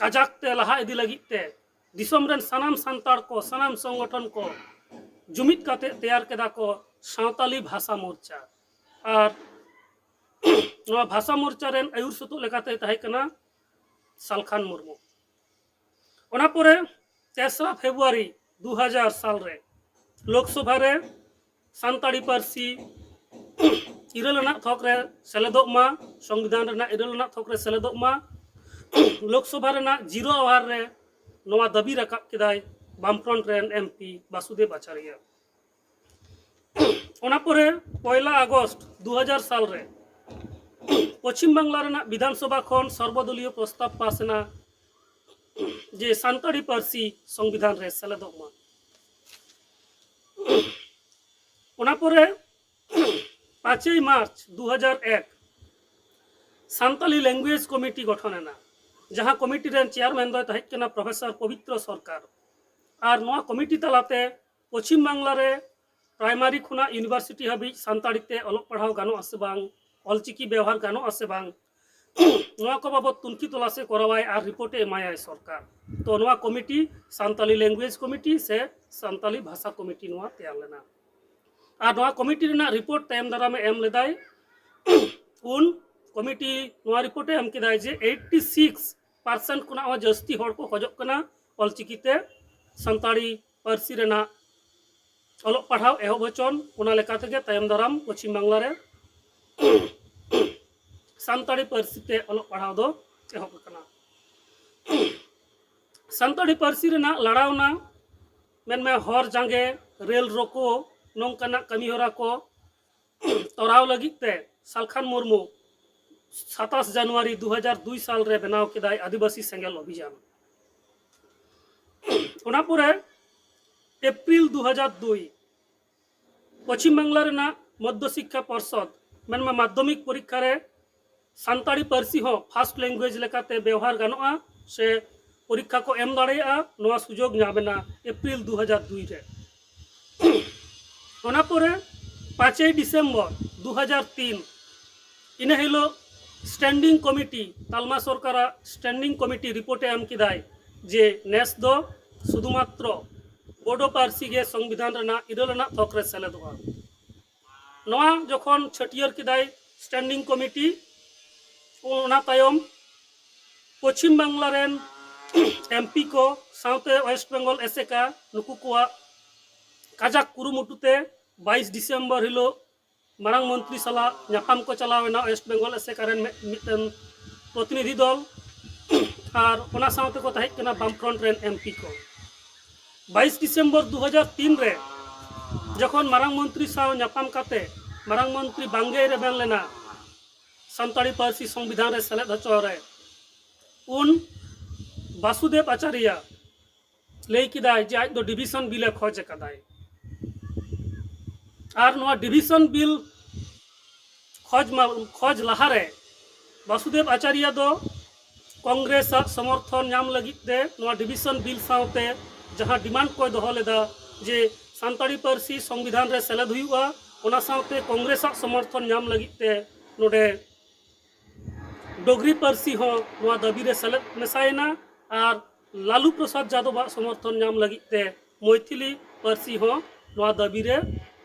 ᱠᱟᱡᱟᱠ ᱛᱮ ᱞᱟᱦᱟ ᱤᱫᱤ ᱞᱟᱹᱜᱤᱫ ᱛᱮ ᱫᱤᱥᱚᱢ ᱨᱮᱱ ᱥᱟᱱᱟᱢ ᱥᱟᱱᱛᱟᱲ ᱠᱚ, ᱥᱟᱱᱟᱢ ᱥᱚᱝᱜᱚᱴᱷᱚᱱ ᱠᱚ ᱡᱩᱢᱤᱫ ᱠᱟᱛᱮ ᱛᱮᱭᱟᱨ ᱠᱮᱫᱟ ᱠᱚ ᱥᱟᱶᱛᱟᱞᱤ ᱵᱷᱟᱥᱟ ᱢᱳᱨᱪᱟ᱾ ᱟᱨ ᱱᱚᱣᱟ ᱵᱷᱟᱥᱟ ᱢᱳᱨᱪᱟ ᱨᱮᱱ ᱟᱹᱭᱩᱨ ᱥᱩᱛᱩᱜ ᱞᱮᱠᱟᱛᱮ ᱛᱟᱦᱮᱸ ᱠᱟᱱᱟ ᱥᱟᱞᱠᱷᱟᱱ ᱢᱩᱨᱢᱩ᱾ ᱚᱱᱟ ᱯᱚᱨᱮ ᱛᱮᱥᱨᱟ ᱯᱷᱮᱵᱽᱨᱩᱣᱟᱨᱤ ᱫᱩ ᱦᱟᱡᱟᱨ ᱥᱟᱞ ᱨᱮ ᱞᱳᱠᱥᱚᱵᱷᱟ ᱨᱮ ᱥᱟᱱᱛᱟᱲᱤ ᱯᱟᱹᱨᱥᱤ ᱤᱨᱟᱹᱞ ᱟᱱᱟᱜ ᱛᱷᱚᱠ ᱨᱮ ᱥᱮᱞᱮᱫᱚᱜ ᱢᱟ, ᱥᱚᱝᱵᱤᱫᱷᱟᱱ ᱨᱮᱱᱟᱜ ᱤᱨᱟᱹᱞ ᱟᱱᱟᱜ ᱛᱷᱚᱠ ᱨᱮ ᱥᱮᱞᱮᱫᱚᱜ ᱢᱟ᱾ ᱞᱳᱠᱥᱚᱵᱷᱟ ᱨᱮᱱᱟᱜ ᱡᱤᱨᱳ ᱟᱣᱟᱨ ᱨᱮ ᱱᱚᱣᱟ ᱫᱟᱹᱵᱤ ᱨᱟᱠᱟᱵ ᱠᱮᱫᱟᱭ ᱵᱟᱢᱯᱷᱨᱚᱱᱴ ᱨᱮᱱ ᱮᱢᱯᱤ ᱵᱟᱥᱩᱫᱮᱵ ᱟᱪᱟᱨᱭᱟ᱾ ᱚᱱᱟ ᱯᱚᱨᱮ ᱯᱚᱭᱞᱟ ᱟᱜᱚᱥᱴ ᱫᱩ ᱦᱟᱡᱟᱨ ᱥᱟᱞ ᱨᱮ ᱯᱚᱪᱷᱤᱢ ᱵᱟᱝᱞᱟ ᱨᱮᱱᱟᱜ ᱵᱤᱫᱷᱟᱱ ᱥᱚᱵᱷᱟ ᱠᱷᱚᱱ ᱥᱚᱨᱵᱚᱫᱚᱞᱤᱭᱚ ᱯᱨᱚᱥᱛᱟᱵ ᱯᱟᱥ ᱮᱱᱟ ᱡᱮ ᱥᱟᱱᱛᱟᱲᱤ ᱯᱟᱹᱨᱥᱤ ᱥᱚᱝᱵᱤᱫᱷᱟᱱ ᱨᱮ ᱥᱮᱞᱮᱫᱚᱜ ᱢᱟ᱾ ᱚᱱᱟ ᱯᱚᱨᱮ ᱯᱟᱸᱪᱮᱭ ᱢᱟᱨᱪ ᱫᱩ ᱦᱟᱡᱟᱨ ᱮᱠ ᱥᱟᱱᱛᱟᱞᱤ ᱞᱮᱝᱜᱩᱭᱮᱡᱽ ᱠᱚᱢᱤᱴᱤ ᱜᱚᱴᱷᱚᱱ ᱮᱱᱟ, ᱡᱟᱦᱟᱸ ᱠᱚᱢᱤᱴᱤ ᱨᱮᱱ ᱪᱮᱭᱟᱨᱢᱮᱱ ᱫᱚᱭ ᱛᱟᱦᱮᱸ ᱠᱟᱱᱟ ᱯᱨᱚᱯᱷᱮᱥᱚᱨ ᱯᱚᱵᱤᱛᱨᱚ ᱥᱚᱨᱠᱟᱨ᱾ ᱟᱨ ᱱᱚᱣᱟ ᱠᱚᱢᱤᱴᱤ ᱛᱟᱞᱟᱛᱮ ᱯᱚᱪᱷᱤᱢ ᱵᱟᱝᱞᱟ ᱨᱮ ᱯᱨᱟᱭᱢᱟᱨᱤ ᱠᱷᱚᱱᱟᱜ ᱤᱭᱩᱱᱤᱵᱷᱟᱨᱥᱤᱴᱤ ᱦᱟᱹᱵᱤᱡ ᱥᱟᱱᱛᱟᱲᱤ ᱛᱮ ᱚᱞᱚᱜ ᱯᱟᱲᱦᱟᱣ ᱜᱟᱱᱚᱜ ᱟᱥᱮ ᱵᱟᱝ, ᱚᱞᱪᱤᱠᱤ ᱵᱮᱣᱦᱟᱨ ᱜᱟᱱᱚᱜ ᱟᱥᱮ ᱵᱟᱝ, ᱱᱚᱣᱟ ᱠᱚ ᱵᱟᱵᱚᱛ ᱛᱩᱱᱠᱷᱤ ᱛᱚᱞᱟᱥ ᱮ ᱠᱚᱨᱟᱣᱟᱭ ᱟᱨ ᱨᱤᱯᱳᱨᱴ ᱮ ᱮᱢᱟᱭᱟᱭ ᱥᱚᱨᱠᱟᱨ᱾ ᱛᱚ ᱱᱚᱣᱟ ᱠᱚᱢᱤᱴᱤ ᱥᱟᱱᱛᱟᱞᱤ ᱞᱮᱝᱜᱩᱭᱮᱡᱽ ᱠᱚᱢᱤᱴᱤ ᱥᱮ ᱥᱟᱱᱛᱟᱞᱤ ᱵᱷᱟᱥᱟ ᱠᱚᱢᱤᱴᱤ ᱱᱚᱣᱟ ᱛᱮᱭᱟᱨ ᱞᱮᱱᱟ᱾ ᱟᱨ ᱱᱚᱣᱟ ᱠᱚᱢᱤᱴᱤ ᱨᱮᱱᱟᱜ ᱨᱤᱯᱳᱨᱴ ᱛᱟᱭᱚᱢ ᱫᱟᱨᱟᱢ ᱮ ᱮᱢ ᱞᱮᱫᱟᱭ᱾ ᱩᱱ ᱠᱚᱢᱤᱴᱤ ᱱᱚᱣᱟ ᱨᱤᱯᱳᱨᱴ ᱮ ᱮᱢ ᱠᱮᱫᱟᱭ ᱡᱮ ᱮᱭᱤᱴᱴᱤ ᱥᱤᱠᱥ ᱯᱟᱨᱥᱮᱱᱴ ᱠᱷᱚᱱᱟᱜ ᱦᱚᱸ ᱡᱟᱹᱥᱛᱤ ᱦᱚᱲ ᱠᱚ ᱠᱷᱚᱡᱚᱜ ᱠᱟᱱᱟ ᱚᱞᱪᱤᱠᱤ ᱛᱮ ᱥᱟᱱᱛᱟᱲᱤ ᱯᱟᱹᱨᱥᱤ ᱨᱮᱱᱟᱜ ᱚᱞᱚᱜ ᱯᱟᱲᱦᱟᱣ ᱮᱦᱚᱵ ᱦᱚᱪᱚᱱ᱾ ᱚᱱᱟ ᱞᱮᱠᱟ ᱛᱮᱜᱮ ᱛᱟᱭᱚᱢ ᱫᱟᱨᱟᱢ ᱯᱚᱪᱷᱤᱢ ᱵᱟᱝᱞᱟ ᱨᱮ ᱥᱟᱱᱛᱟᱲᱤ ᱯᱟᱹᱨᱥᱤ ᱛᱮ ᱚᱞᱚᱜ ᱯᱟᱲᱦᱟᱣ ᱫᱚ ᱮᱦᱚᱵ ᱟᱠᱟᱱᱟ᱾ ᱥᱟᱱᱛᱟᱲᱤ ᱯᱟᱹᱨᱥᱤ ᱨᱮᱱᱟᱜ ᱞᱟᱲᱟᱣᱱᱟ, ᱢᱮᱱᱢᱮ ᱦᱚᱨ ᱡᱟᱸᱜᱮ, ᱨᱮᱞ ᱨᱳᱠᱳ, ᱱᱚᱝᱠᱟᱱᱟᱜ ᱠᱟᱹᱢᱤ ᱦᱚᱨᱟ ᱠᱚ ᱛᱚᱨᱟᱣ ᱞᱟᱹᱜᱤᱫ ᱛᱮ ᱥᱟᱞᱠᱷᱟᱱ ᱢᱩᱨᱢᱩ ᱥᱟᱛᱟᱥ ᱡᱟᱱᱩᱣᱟᱨᱤ ᱫᱩ ᱦᱟᱡᱟᱨ ᱫᱩᱭ ᱥᱟᱞ ᱨᱮ ᱵᱮᱱᱟᱣ ᱠᱮᱫᱟᱭ ᱟᱹᱫᱤᱵᱟᱹᱥᱤ ᱥᱮᱸᱜᱮᱞ ᱚᱵᱷᱤᱡᱟᱱ᱾ ᱚᱱᱟ ᱯᱚᱨᱮ ᱮᱯᱨᱤᱞ ᱫᱩ ᱦᱟᱡᱟᱨ ᱫᱩᱭ ᱯᱚᱪᱷᱤᱢ ᱵᱟᱝᱞᱟ ᱨᱮᱱᱟᱜ ᱢᱚᱫᱽᱫᱷᱚ ᱥᱤᱠᱠᱷᱟ ᱯᱚᱨᱥᱚᱫ, ᱢᱮᱱᱢᱟ ᱢᱟᱫᱽᱫᱷᱚᱢᱤᱠ ᱯᱚᱨᱤᱠᱠᱷᱟ ᱨᱮ ᱥᱟᱱᱛᱟᱲᱤ ᱯᱟᱹᱨᱥᱤ ᱦᱚᱸ ᱯᱷᱟᱥᱴ ᱞᱮᱝᱜᱩᱭᱮᱡᱽ ᱞᱮᱠᱟᱛᱮ ᱵᱮᱣᱦᱟᱨ ᱜᱟᱱᱚᱜᱼᱟ ᱥᱮ ᱯᱚᱨᱤᱠᱠᱷᱟ ᱠᱚ ᱮᱢ ᱫᱟᱲᱮᱭᱟᱜᱼᱟ, ᱱᱚᱣᱟ ᱥᱩᱡᱳᱜᱽ ᱧᱟᱢ ᱮᱱᱟ ᱮᱯᱨᱤᱞ ᱫᱩ ᱦᱟᱡᱟᱨ ᱫᱩᱭ ᱨᱮ᱾ ᱚᱱᱟ ᱯᱚᱨᱮ ᱯᱟᱸᱪᱮᱭ ᱰᱤᱥᱮᱢᱵᱚᱨ ᱫᱩ ᱦᱟᱡᱟᱨ ᱛᱤᱱ, ᱤᱱᱟᱹ ᱦᱤᱞᱳᱜ ᱥᱴᱮᱱᱰᱤᱝ ᱠᱚᱢᱤᱴᱤ, ᱛᱟᱞᱢᱟ ᱥᱚᱨᱠᱟᱨᱟᱜ ᱥᱴᱮᱱᱰᱤᱝ ᱠᱚᱢᱤᱴᱤ ᱨᱤᱯᱳᱨᱴ ᱮ ᱮᱢ ᱠᱮᱫᱟᱭ ᱡᱮ ᱱᱮᱥ ᱫᱚ ᱥᱩᱫᱷᱩᱢᱟᱛᱨᱚ ᱵᱳᱰᱳ ᱯᱟᱹᱨᱥᱤ ᱜᱮ ᱥᱚᱝᱵᱤᱫᱷᱟᱱ ᱨᱮᱱᱟᱜ ᱤᱨᱟᱹᱞ ᱟᱱᱟᱜ ᱛᱷᱚᱠ ᱨᱮ ᱥᱮᱞᱮᱫᱚᱜᱼᱟ᱾ ᱱᱚᱣᱟ ᱡᱚᱠᱷᱚᱱ ᱪᱷᱟᱹᱴᱭᱟᱹᱨ ᱠᱮᱫᱟᱭ ᱥᱴᱮᱱᱰᱤᱝ ᱠᱚᱢᱤᱴᱤ, ᱚᱱᱟ ᱛᱟᱭᱚᱢ ᱯᱚᱪᱷᱤᱢ ᱵᱟᱝᱞᱟ ᱨᱮᱱ ᱮᱢᱯᱤ ᱠᱚ ᱥᱟᱶᱛᱮ ᱳᱭᱮᱥᱴ ᱵᱮᱝᱜᱚᱞ ᱮᱥᱮᱠᱟ, ᱱᱩᱠᱩ ᱠᱚᱣᱟᱜ ᱠᱟᱡᱟᱠ ᱠᱩᱨᱩᱢᱩᱴᱩ ᱛᱮ ᱵᱟᱭᱤᱥ ᱰᱤᱥᱮᱢᱵᱚᱨ ᱦᱤᱞᱳᱜ ᱢᱟᱨᱟᱝ ᱢᱚᱱᱛᱨᱤ ᱥᱟᱞᱟᱜ ᱧᱟᱯᱟᱢ ᱠᱚ ᱪᱟᱞᱟᱣ ᱮᱱᱟ ᱳᱭᱮᱥᱴ ᱵᱮᱝᱜᱚᱞ ᱮᱥᱮᱠᱟ ᱨᱮᱱ ᱢᱤᱫ-, ᱢᱤᱫᱴᱮᱱ ᱯᱨᱚᱛᱤᱱᱤᱫᱷᱤ ᱫᱚᱞ, ᱟᱨ ᱚᱱᱟ ᱥᱟᱶᱛᱮ ᱠᱚ ᱛᱟᱦᱮᱸ ᱠᱟᱱᱟ ᱵᱟᱢᱯᱷᱨᱚᱱᱴ ᱨᱮᱱ ᱮᱢᱯᱤ ᱠᱚ᱾ ᱵᱟᱭᱤᱥ ᱰᱤᱥᱮᱢᱵᱚᱨ ᱫᱩ ᱦᱟᱡᱟᱨ ᱛᱤᱱ ᱨᱮ ᱡᱚᱠᱷᱚᱱ ᱢᱟᱨᱟᱝ ᱢᱚᱱᱛᱨᱤ ᱥᱟᱶ ᱧᱟᱯᱟᱢ ᱠᱟᱛᱮ ᱢᱟᱨᱟᱝ ᱢᱚᱱᱛᱨᱤ ᱵᱟᱝᱜᱮᱭ ᱨᱮᱵᱮᱱ ᱞᱮᱱᱟ ᱥᱟᱱᱛᱟᱲᱤ ᱯᱟᱹᱨᱥᱤ ᱥᱚᱝᱵᱤᱫᱷᱟᱱ ᱨᱮ ᱥᱮᱞᱮᱫ ᱦᱚᱪᱚ ᱨᱮ, ᱩᱱ ᱵᱟᱥᱩᱫᱮᱵ ᱟᱪᱟᱨᱭᱟ ᱞᱟᱹᱭ ᱠᱮᱫᱟᱭ ᱡᱮ ᱟᱡ ᱫᱚ ᱰᱤᱵᱷᱤᱥᱚᱱ ᱵᱤᱞ ᱮ ᱠᱷᱚᱡᱽ ᱟᱠᱟᱫᱟᱭ᱾ ᱟᱨ ᱱᱚᱣᱟ ᱰᱤᱵᱷᱤᱥᱚᱱ ᱵᱤᱞ ᱠᱷᱚᱡᱽ ᱢᱟ-, ᱠᱷᱚᱡᱽ ᱞᱟᱦᱟᱨᱮ ᱵᱟᱥᱩᱫᱮᱵ ᱟᱪᱟᱨᱭᱟ ᱫᱚ ᱠᱚᱝᱜᱨᱮᱥ ᱟᱜ ᱥᱚᱢᱚᱨᱛᱷᱚᱱ ᱧᱟᱢ ᱞᱟᱹᱜᱤᱫ ᱛᱮ ᱱᱚᱣᱟ ᱰᱤᱵᱷᱤᱥᱚᱱ ᱵᱤᱞ ᱥᱟᱶᱛᱮ ᱡᱟᱦᱟᱸ ᱰᱤᱢᱟᱱᱰ ᱠᱚᱭ ᱫᱚᱦᱚ ᱞᱮᱫᱟ ᱡᱮ ᱥᱟᱱᱛᱟᱲᱤ ᱯᱟᱹᱨᱥᱤ ᱥᱚᱝᱵᱤᱫᱷᱟᱱ ᱨᱮ ᱥᱮᱞᱮᱫ ᱦᱩᱭᱩᱜᱼᱟ, ᱚᱱᱟ ᱥᱟᱶᱛᱮ ᱠᱚᱝᱜᱨᱮᱥ ᱟᱜ ᱥᱚᱢᱚᱨᱛᱷᱚᱱ ᱧᱟᱢ ᱞᱟᱹᱜᱤᱫ ᱛᱮ ᱱᱚᱰᱮ ᱰᱳᱜᱽᱨᱤ ᱯᱟᱹᱨᱥᱤ ᱦᱚᱸ ᱱᱚᱣᱟ ᱫᱟᱹᱵᱤ ᱨᱮ ᱥᱮᱞᱮᱫ ᱢᱮᱥᱟᱭᱮᱱᱟ᱾ ᱟᱨ ᱞᱟᱞᱩ ᱯᱨᱚᱥᱟᱫᱽ ᱡᱟᱫᱚᱵᱟᱜ ᱥᱚᱢᱚᱨᱛᱷᱚᱱ ᱧᱟᱢ ᱞᱟᱹᱜᱤᱫ ᱛᱮ ᱢᱚᱭᱛᱷᱤᱞᱤ ᱯᱟᱹᱨᱥᱤ ᱦᱚᱸ ᱱᱚᱣᱟ ᱫᱟᱹᱵᱤ ᱨᱮ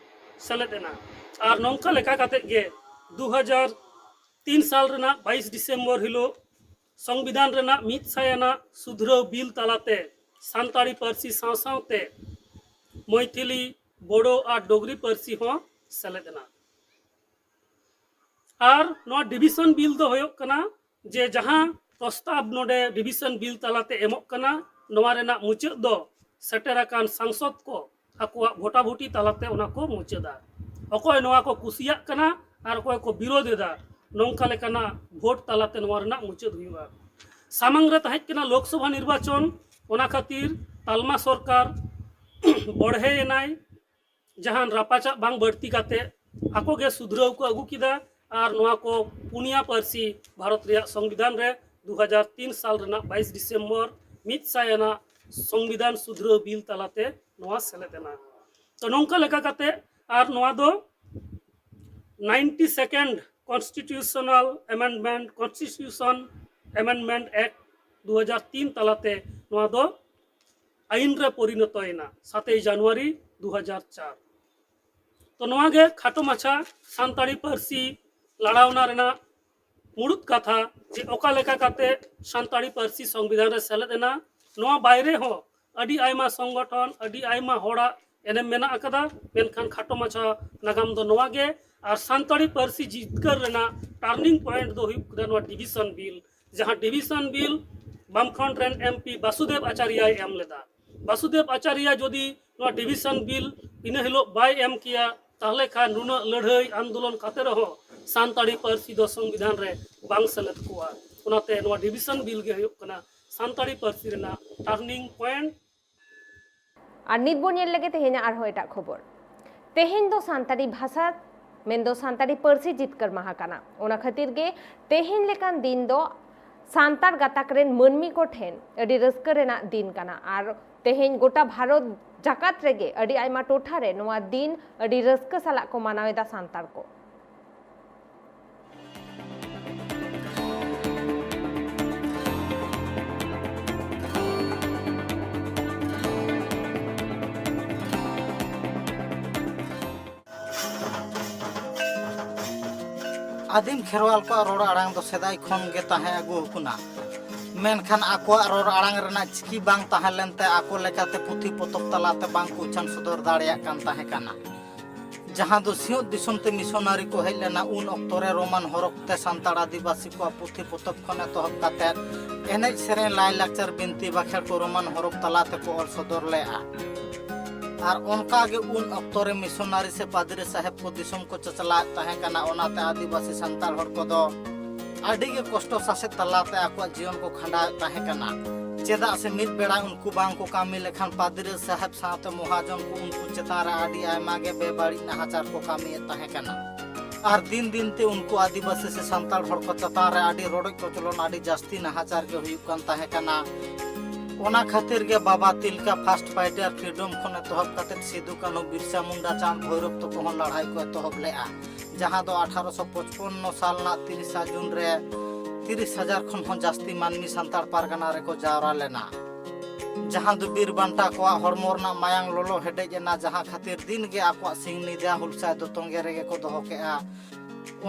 ᱥᱮᱞᱮᱫ ᱮᱱᱟ᱾ ᱟᱨ ᱱᱚᱝᱠᱟ ᱞᱮᱠᱟ ᱠᱟᱛᱮ ᱜᱮ ᱫᱩ ᱦᱟᱡᱟᱨ ᱛᱤᱱ ᱥᱟᱞ ᱨᱮᱱᱟᱜ ᱵᱟᱭᱤᱥ ᱰᱤᱥᱮᱢᱵᱚᱨ ᱦᱤᱞᱳᱜ ᱥᱚᱝᱵᱤᱫᱷᱟᱱ ᱨᱮᱱᱟᱜ ᱢᱤᱫ ᱥᱟᱭ ᱟᱱᱟᱜ ᱥᱩᱫᱷᱨᱟᱹᱣ ᱵᱤᱞ ᱛᱟᱞᱟᱛᱮ ᱥᱟᱱᱛᱟᱲᱤ ᱯᱟᱹᱨᱥᱤ ᱥᱟᱶ ᱥᱟᱶᱛᱮ ᱢᱚᱭᱛᱷᱤᱞᱤ, ᱵᱳᱰᱳ ᱟᱨ ᱰᱳᱜᱽᱨᱤ ᱯᱟᱹᱨᱥᱤ ᱦᱚᱸ ᱥᱮᱞᱮᱫ ᱮᱱᱟ᱾ ᱟᱨ ᱱᱚᱣᱟ ᱰᱤᱵᱷᱤᱥᱚᱱ ᱵᱤᱞ ᱫᱚ ᱦᱩᱭᱩᱜ ᱠᱟᱱᱟ ᱡᱮ ᱡᱟᱦᱟᱸ ᱯᱨᱚᱥᱛᱟᱵ ᱱᱚᱰᱮ ᱰᱤᱵᱷᱤᱥᱚᱱ ᱵᱤᱞ ᱛᱟᱞᱟᱛᱮ ᱮᱢᱚᱜ ᱠᱟᱱᱟ, ᱱᱚᱣᱟ ᱨᱮᱱᱟᱜ ᱢᱩᱪᱟᱹᱫ ᱫᱚ ᱥᱮᱴᱮᱨ ᱟᱠᱟᱱ ᱥᱟᱝᱥᱚᱫ ᱠᱚ ᱟᱠᱚᱣᱟᱜ ᱵᱷᱳᱴᱟᱵᱷᱩᱴᱤ ᱛᱟᱞᱟᱛᱮ ᱚᱱᱟ ᱠᱚ ᱢᱩᱪᱟᱹᱫᱟ᱾ ᱚᱠᱚᱭ ᱱᱚᱣᱟ ᱠᱚ ᱠᱩᱥᱤᱭᱟᱜ ᱠᱟᱱᱟ ᱟᱨ ᱚᱠᱚᱭ ᱠᱚ ᱵᱤᱨᱳᱫ ᱮᱫᱟ, ᱱᱚᱝᱠᱟ ᱞᱮᱠᱟᱱᱟᱜ ᱵᱷᱳᱴ ᱛᱟᱞᱟᱛᱮ ᱱᱚᱣᱟ ᱨᱮᱱᱟᱜ ᱢᱩᱪᱟᱹᱫ ᱦᱩᱭᱩᱜᱼᱟ᱾ ᱥᱟᱢᱟᱝ ᱨᱮ ᱛᱟᱦᱮᱸ ᱠᱟᱱᱟ ᱞᱳᱠᱥᱚᱵᱷᱟ ᱱᱤᱨᱵᱟᱪᱚᱱ, ᱚᱱᱟ ᱠᱷᱟᱹᱛᱤᱨ ᱛᱟᱞᱢᱟ ᱥᱚᱨᱠᱟᱨ ᱵᱚᱲᱦᱮᱭᱮᱱᱟᱭ᱾ ᱡᱟᱦᱟᱱ ᱨᱟᱯᱟᱪᱟᱜ ᱵᱟᱝ ᱵᱟᱹᱲᱛᱤ ᱠᱟᱛᱮ ᱟᱠᱚ ᱜᱮ ᱥᱩᱫᱷᱨᱟᱹᱣ ᱠᱚ ᱟᱹᱜᱩ ᱠᱮᱫᱟ᱾ ᱟᱨ ᱱᱚᱣᱟ ᱠᱚ ᱯᱩᱱᱭᱟ ᱯᱟᱹᱨᱥᱤ ᱵᱷᱟᱨᱚᱛ ᱨᱮᱭᱟᱜ ᱥᱚᱝᱵᱤᱫᱷᱟᱱ ᱨᱮ ᱫᱩ ᱦᱟᱡᱟᱨ ᱛᱤᱱ ᱥᱟᱞ ᱨᱮᱱᱟᱜ ᱵᱟᱭᱤᱥ ᱰᱤᱥᱮᱢᱵᱚᱨ ᱢᱤᱫ ᱥᱟᱭ ᱟᱱᱟᱜ ᱥᱚᱝᱵᱤᱫᱷᱟᱱ ᱥᱩᱫᱷᱨᱟᱹᱣ ᱵᱤᱞ ᱛᱟᱞᱟᱛᱮ ᱱᱚᱣᱟ ᱥᱮᱞᱮᱫ ᱮᱱᱟ᱾ ᱛᱚ, ᱱᱚᱝᱠᱟ ᱞᱮᱠᱟ ᱠᱟᱛᱮ ᱟᱨ ᱱᱚᱣᱟ ᱫᱚ ninety second Constitutional Amendment, Constitution Amendment Act ᱫᱩ ᱦᱟᱡᱟᱨ ᱛᱤᱱ ᱛᱟᱞᱟᱛᱮ ᱱᱚᱣᱟ ᱫᱚ ᱟᱹᱭᱤᱱ ᱨᱮ ᱯᱚᱨᱤᱱᱚᱛᱚᱭᱮᱱᱟ, ᱥᱟᱛᱮᱭ ᱡᱟᱱᱩᱣᱟᱨᱤ ᱫᱩ ᱦᱟᱡᱟᱨ ᱪᱟᱨ᱾ ᱛᱚ, ᱱᱚᱣᱟ ᱜᱮ ᱠᱷᱟᱴᱚ ᱢᱟᱪᱷᱟ ᱥᱟᱱᱛᱟᱲᱤ ᱯᱟᱹᱨᱥᱤ ᱞᱟᱲᱟᱣᱱᱟ ᱨᱮᱱᱟᱜ ᱢᱩᱲᱩᱫ ᱠᱟᱛᱷᱟ, ᱡᱮ ᱚᱠᱟ ᱞᱮᱠᱟ ᱠᱟᱛᱮ ᱥᱟᱱᱛᱟᱲᱤ ᱯᱟᱹᱨᱥᱤ ᱥᱚᱝᱵᱤᱫᱷᱟᱱ ᱨᱮ ᱥᱮᱞᱮᱫ ᱮᱱᱟ᱾ ᱱᱚᱣᱟ ᱵᱟᱭᱨᱮ ᱦᱚᱸ ᱟᱹᱰᱤ ᱟᱭᱢᱟ ᱥᱚᱝᱜᱚᱴᱷᱚᱱ, ᱟᱹᱰᱤ ᱟᱭᱢᱟ ᱦᱚᱲᱟᱜ ᱮᱱᱮᱢ ᱢᱮᱱᱟᱜ ᱟᱠᱟᱫᱟ, ᱢᱮᱱᱠᱷᱟᱱ ᱠᱷᱟᱴᱚ ᱢᱟᱪᱷᱟ ᱱᱟᱜᱟᱢ ᱫᱚ ᱱᱚᱣᱟ ᱜᱮ᱾ ᱟᱨ ᱥᱟᱱᱛᱟᱲᱤ ᱯᱟᱹᱨᱥᱤ ᱡᱤᱛᱠᱟᱹᱨ ᱨᱮᱱᱟᱜ turning point ᱫᱚ ᱦᱩᱭᱩᱜ ᱠᱟᱱᱟ ᱱᱚᱣᱟ ᱰᱤᱵᱷᱤᱥᱚᱱ ᱵᱤᱞ, ᱡᱟᱦᱟᱸ ᱰᱤᱵᱷᱤᱥᱚᱱ ᱵᱤᱞ ᱵᱟᱢᱯᱷᱨᱚᱱᱴ ᱨᱮᱱ ᱮᱢᱯᱤ ᱵᱟᱥᱩᱫᱮᱵ ᱟᱪᱟᱨᱭᱟᱭ ᱮᱢ ᱞᱮᱫᱟ᱾ ᱵᱟᱥᱩᱫᱮᱵ ᱟᱪᱟᱨᱭᱟ ᱡᱩᱫᱤ ᱱᱚᱣᱟ ᱰᱤᱵᱷᱤᱥᱚᱱ ᱵᱤᱞ ᱤᱱᱟᱹ ᱦᱤᱞᱳᱜ ᱵᱟᱭ ᱮᱢ ᱠᱮᱭᱟ, ᱛᱟᱦᱞᱮ ᱠᱷᱟᱱ ᱱᱩᱱᱟᱹᱜ ᱞᱟᱹᱲᱦᱟᱹᱭ ᱟᱱᱫᱳᱞᱚᱱ ᱠᱟᱛᱮ ᱨᱮᱦᱚᱸ ᱥᱟᱱᱛᱟᱲᱤ ᱯᱟᱹᱨᱥᱤ ᱫᱚ ᱥᱚᱝᱵᱤᱫᱷᱟᱱ ᱨᱮ ᱵᱟᱝ ᱥᱮᱞᱮᱫ ᱠᱚᱜᱼᱟ᱾ ᱚᱱᱟᱛᱮ ᱱᱚᱣᱟ ᱰᱤᱵᱷᱤᱥᱚᱱ ᱵᱤᱞ ᱜᱮ ᱦᱩᱭᱩᱜ ᱠᱟᱱᱟ ᱥᱟᱱᱛᱟᱲᱤ ᱯᱟᱹᱨᱥᱤ ᱨᱮᱱᱟᱜ turning point᱾ ᱟᱨ ᱱᱤᱛ ᱵᱚᱱ ᱧᱮᱞ ᱞᱮᱜᱮ ᱛᱮᱦᱮᱧᱟᱜ ᱟᱨᱦᱚᱸ ᱮᱴᱟᱜ ᱠᱷᱚᱵᱚᱨ᱾ ᱛᱮᱦᱮᱧ ᱫᱚ ᱥᱟᱱᱛᱟᱲᱤ ᱵᱷᱟᱥᱟ ᱢᱮᱱᱫᱚ ᱥᱟᱱᱛᱟᱲᱤ ᱯᱟᱹᱨᱥᱤ ᱡᱤᱛᱠᱟᱹᱨ ᱢᱟᱦᱟ ᱠᱟᱱᱟ᱾ ᱚᱱᱟ ᱠᱷᱟᱹᱛᱤᱨ ᱜᱮ ᱛᱮᱦᱮᱧ ᱞᱮᱠᱟᱱ ᱫᱤᱱ ᱫᱚ ᱥᱟᱱᱛᱟᱲ ᱜᱟᱛᱟᱠ ᱨᱮᱱ ᱢᱟᱹᱱᱢᱤ ᱠᱚ ᱴᱷᱮᱱ ᱟᱹᱰᱤ ᱨᱟᱹᱥᱠᱟᱹ ᱨᱮᱱᱟᱜ ᱫᱤᱱ ᱠᱟᱱᱟ᱾ ᱟᱨ ᱛᱮᱦᱮᱧ ᱜᱚᱴᱟ ᱵᱷᱟᱨᱚᱛ ᱡᱟᱠᱟᱛ ᱨᱮᱜᱮ ᱟᱹᱰᱤ ᱟᱭᱢᱟ ᱴᱚᱴᱷᱟ ᱨᱮ ᱱᱚᱣᱟ ᱫᱤᱱ ᱟᱹᱰᱤ ᱨᱟᱹᱥᱠᱟᱹ ᱥᱟᱞᱟᱜ ᱠᱚ ᱢᱟᱱᱟᱣ ᱮᱫᱟ ᱥᱟᱱᱛᱟᱲ ᱠᱚ᱾ ᱟᱹᱫᱤᱢ ᱠᱷᱮᱨᱣᱟᱞ ᱠᱚᱣᱟᱜ ᱨᱚᱲ ᱟᱲᱟᱝ ᱫᱚ ᱥᱮᱫᱟᱭ ᱠᱷᱚᱱ ᱜᱮ ᱛᱟᱦᱮᱸ ᱟᱹᱜᱩ ᱟᱠᱟᱱᱟ, ᱢᱮᱱᱠᱷᱟᱱ ᱟᱠᱚᱣᱟᱜ ᱨᱚᱲ ᱟᱲᱟᱝ ᱨᱮᱱᱟᱜ ᱪᱤᱠᱤ ᱵᱟᱝ ᱛᱟᱦᱮᱸ ᱞᱮᱱᱛᱮ ᱟᱠᱚ ᱞᱮᱠᱟᱛᱮ ᱯᱩᱛᱷᱤ ᱯᱚᱛᱚᱵ ᱛᱟᱞᱟᱛᱮ ᱵᱟᱝ ᱠᱚ ᱩᱪᱷᱟᱹᱱ ᱥᱚᱫᱚᱨ ᱫᱟᱲᱮᱭᱟᱜ ᱠᱟᱱ ᱛᱟᱦᱮᱸ ᱠᱟᱱᱟ᱾ ᱡᱟᱦᱟᱸ ᱫᱚ ᱥᱤᱧᱚᱛ ᱫᱤᱥᱚᱢ ᱛᱮ ᱢᱤᱥᱚᱱᱟᱨᱤ ᱠᱚ ᱦᱮᱡ ᱞᱮᱱᱟ, ᱩᱱ ᱚᱠᱛᱚ ᱨᱮ ᱨᱳᱢᱟᱱ ᱦᱚᱨᱚᱯ ᱛᱮ ᱥᱟᱱᱛᱟᱲ ᱟᱹᱫᱤᱵᱟᱹᱥᱤ ᱠᱚᱣᱟᱜ ᱯᱩᱛᱷᱤ ᱯᱚᱛᱚᱵ ᱠᱷᱚᱱ ᱮᱛᱚᱦᱚᱵ ᱠᱟᱛᱮ ᱮᱱᱮᱡ ᱥᱮᱨᱮᱧ, ᱞᱟᱭᱼᱞᱟᱠᱪᱟᱨ, ᱵᱤᱱᱛᱤ ᱵᱟᱠᱷᱮᱲ ᱠᱚ ᱨᱳᱢᱟᱱ ᱦᱚᱨᱚᱯ ᱛᱟᱞᱟ ᱛᱮᱠᱚ ᱚᱞ ᱥᱚᱫᱚᱨ ᱞᱮᱫᱼᱟ᱾ ᱟᱨ ᱚᱱᱠᱟ ᱜᱮ ᱩᱱ ᱚᱠᱛᱚ ᱨᱮ ᱢᱤᱥᱚᱱᱟᱨᱤ ᱥᱮ ᱯᱟᱫᱽᱨᱤ ᱥᱟᱦᱮᱵ ᱠᱚ ᱫᱤᱥᱚᱢ ᱠᱚ ᱪᱟᱪᱞᱟᱣᱮᱫ ᱛᱟᱦᱮᱸ ᱠᱟᱱᱟ᱾ ᱚᱱᱟᱛᱮ ᱟᱹᱫᱤᱵᱟᱹᱥᱤ ᱥᱟᱱᱛᱟᱲ ᱦᱚᱲ ᱠᱚᱫᱚ ᱟᱹᱰᱤ ᱜᱮ ᱠᱚᱥᱴᱚ ᱥᱟᱥᱮᱛ ᱛᱟᱞᱟᱛᱮ ᱟᱠᱚᱣᱟᱜ ᱡᱤᱭᱚᱱ ᱠᱚ ᱠᱷᱟᱸᱰᱟᱣᱮᱫ ᱛᱟᱦᱮᱸ ᱠᱟᱱᱟ᱾ ᱪᱮᱫᱟᱜ ᱥᱮ ᱢᱤᱫ ᱵᱮᱲᱟ ᱩᱱᱠᱩ ᱵᱟᱝ ᱠᱚ ᱠᱟᱹᱢᱤ ᱞᱮᱠᱷᱟᱱ ᱯᱟᱫᱽᱨᱤ ᱥᱟᱦᱮᱵ ᱥᱟᱶᱛᱮ ᱢᱚᱦᱟᱡᱚᱱ ᱠᱚ ᱩᱱᱠᱩ ᱪᱮᱛᱟᱱ ᱨᱮ ᱟᱹᱰᱤ ᱟᱭᱢᱟ ᱜᱮ ᱵᱮᱵᱟᱹᱲᱤᱡ ᱱᱟᱦᱟᱪᱟᱨ ᱠᱚ ᱠᱟᱹᱢᱤᱭᱮᱫ ᱛᱟᱦᱮᱸ ᱠᱟᱱᱟ᱾ ᱟᱨ ᱫᱤᱱ ᱫᱤᱱ ᱛᱮ ᱩᱱᱠᱩ ᱟᱹᱫᱤᱵᱟᱹᱥᱤ ᱥᱮ ᱥᱟᱱᱛᱟᱲ ᱦᱚᱲ ᱠᱚ ᱪᱮᱛᱟᱱ ᱨᱮ ᱟᱹᱰᱤ ᱨᱚᱰᱚᱡ ᱠᱚᱪᱞᱚᱱ, ᱟᱹᱰᱤ ᱡᱟᱹᱥᱛᱤ ᱱᱟᱦᱟᱪᱟᱨ ᱜᱮ ᱦᱩᱭᱩᱜ ᱠᱟᱱ ᱛᱟᱦᱮᱸ ᱠᱟᱱᱟ᱾ ᱚᱱᱟ ᱠᱷᱟᱹᱛᱤᱨ ᱜᱮ ᱵᱟᱵᱟ ᱛᱤᱞᱠᱟ first fighter freedom ᱠᱷᱚᱱ ᱮᱛᱚᱦᱚᱵ ᱠᱟᱛᱮ ᱥᱤᱫᱩ ᱠᱟᱹᱱᱦᱩ, ᱵᱤᱨᱥᱟ ᱢᱩᱱᱰᱟ, ᱪᱟᱸᱫᱽ ᱵᱷᱳᱭᱨᱚᱵ ᱛᱟᱠᱚ ᱦᱚᱸ ᱞᱟᱹᱲᱦᱟᱹᱭ ᱠᱚ ᱮᱛᱚᱦᱚᱵ ᱞᱮᱫᱼᱟ, ᱡᱟᱦᱟᱸ ᱫᱚ ᱟᱴᱷᱟᱨᱚᱥᱚ ᱯᱚᱪᱯᱚᱱᱱᱚ ᱥᱟᱞ ᱨᱮᱱᱟᱜ ᱛᱤᱨᱤᱥᱟ ᱡᱩᱱ ᱨᱮ ᱛᱤᱨᱤᱥ ᱦᱟᱡᱟᱨ ᱠᱷᱚᱱ ᱦᱚᱸ ᱡᱟᱹᱥᱛᱤ ᱢᱟᱹᱱᱢᱤ ᱥᱟᱱᱛᱟᱲ ᱯᱟᱨᱜᱟᱱᱟ ᱨᱮᱠᱚ ᱡᱟᱣᱨᱟ ᱞᱮᱱᱟ, ᱡᱟᱦᱟᱸ ᱫᱚ ᱵᱤᱨ ᱵᱟᱱᱴᱟ ᱠᱚᱣᱟᱜ ᱦᱚᱲᱢᱚ ᱨᱮᱱᱟᱜ ᱢᱟᱭᱟᱝ ᱞᱚᱞᱚ ᱦᱮᱰᱮᱡ ᱮᱱᱟ, ᱡᱟᱦᱟᱸ ᱠᱷᱟᱹᱛᱤᱨ ᱫᱤᱱ ᱜᱮ ᱟᱠᱚᱣᱟᱜ ᱥᱤᱧ ᱧᱤᱫᱟᱹ ᱦᱩᱞᱥᱟᱹᱭ ᱫᱚ ᱛᱚᱸᱜᱮ ᱨᱮᱜᱮ ᱠᱚ ᱫᱚᱦᱚ ᱠᱮᱫᱼᱟ᱾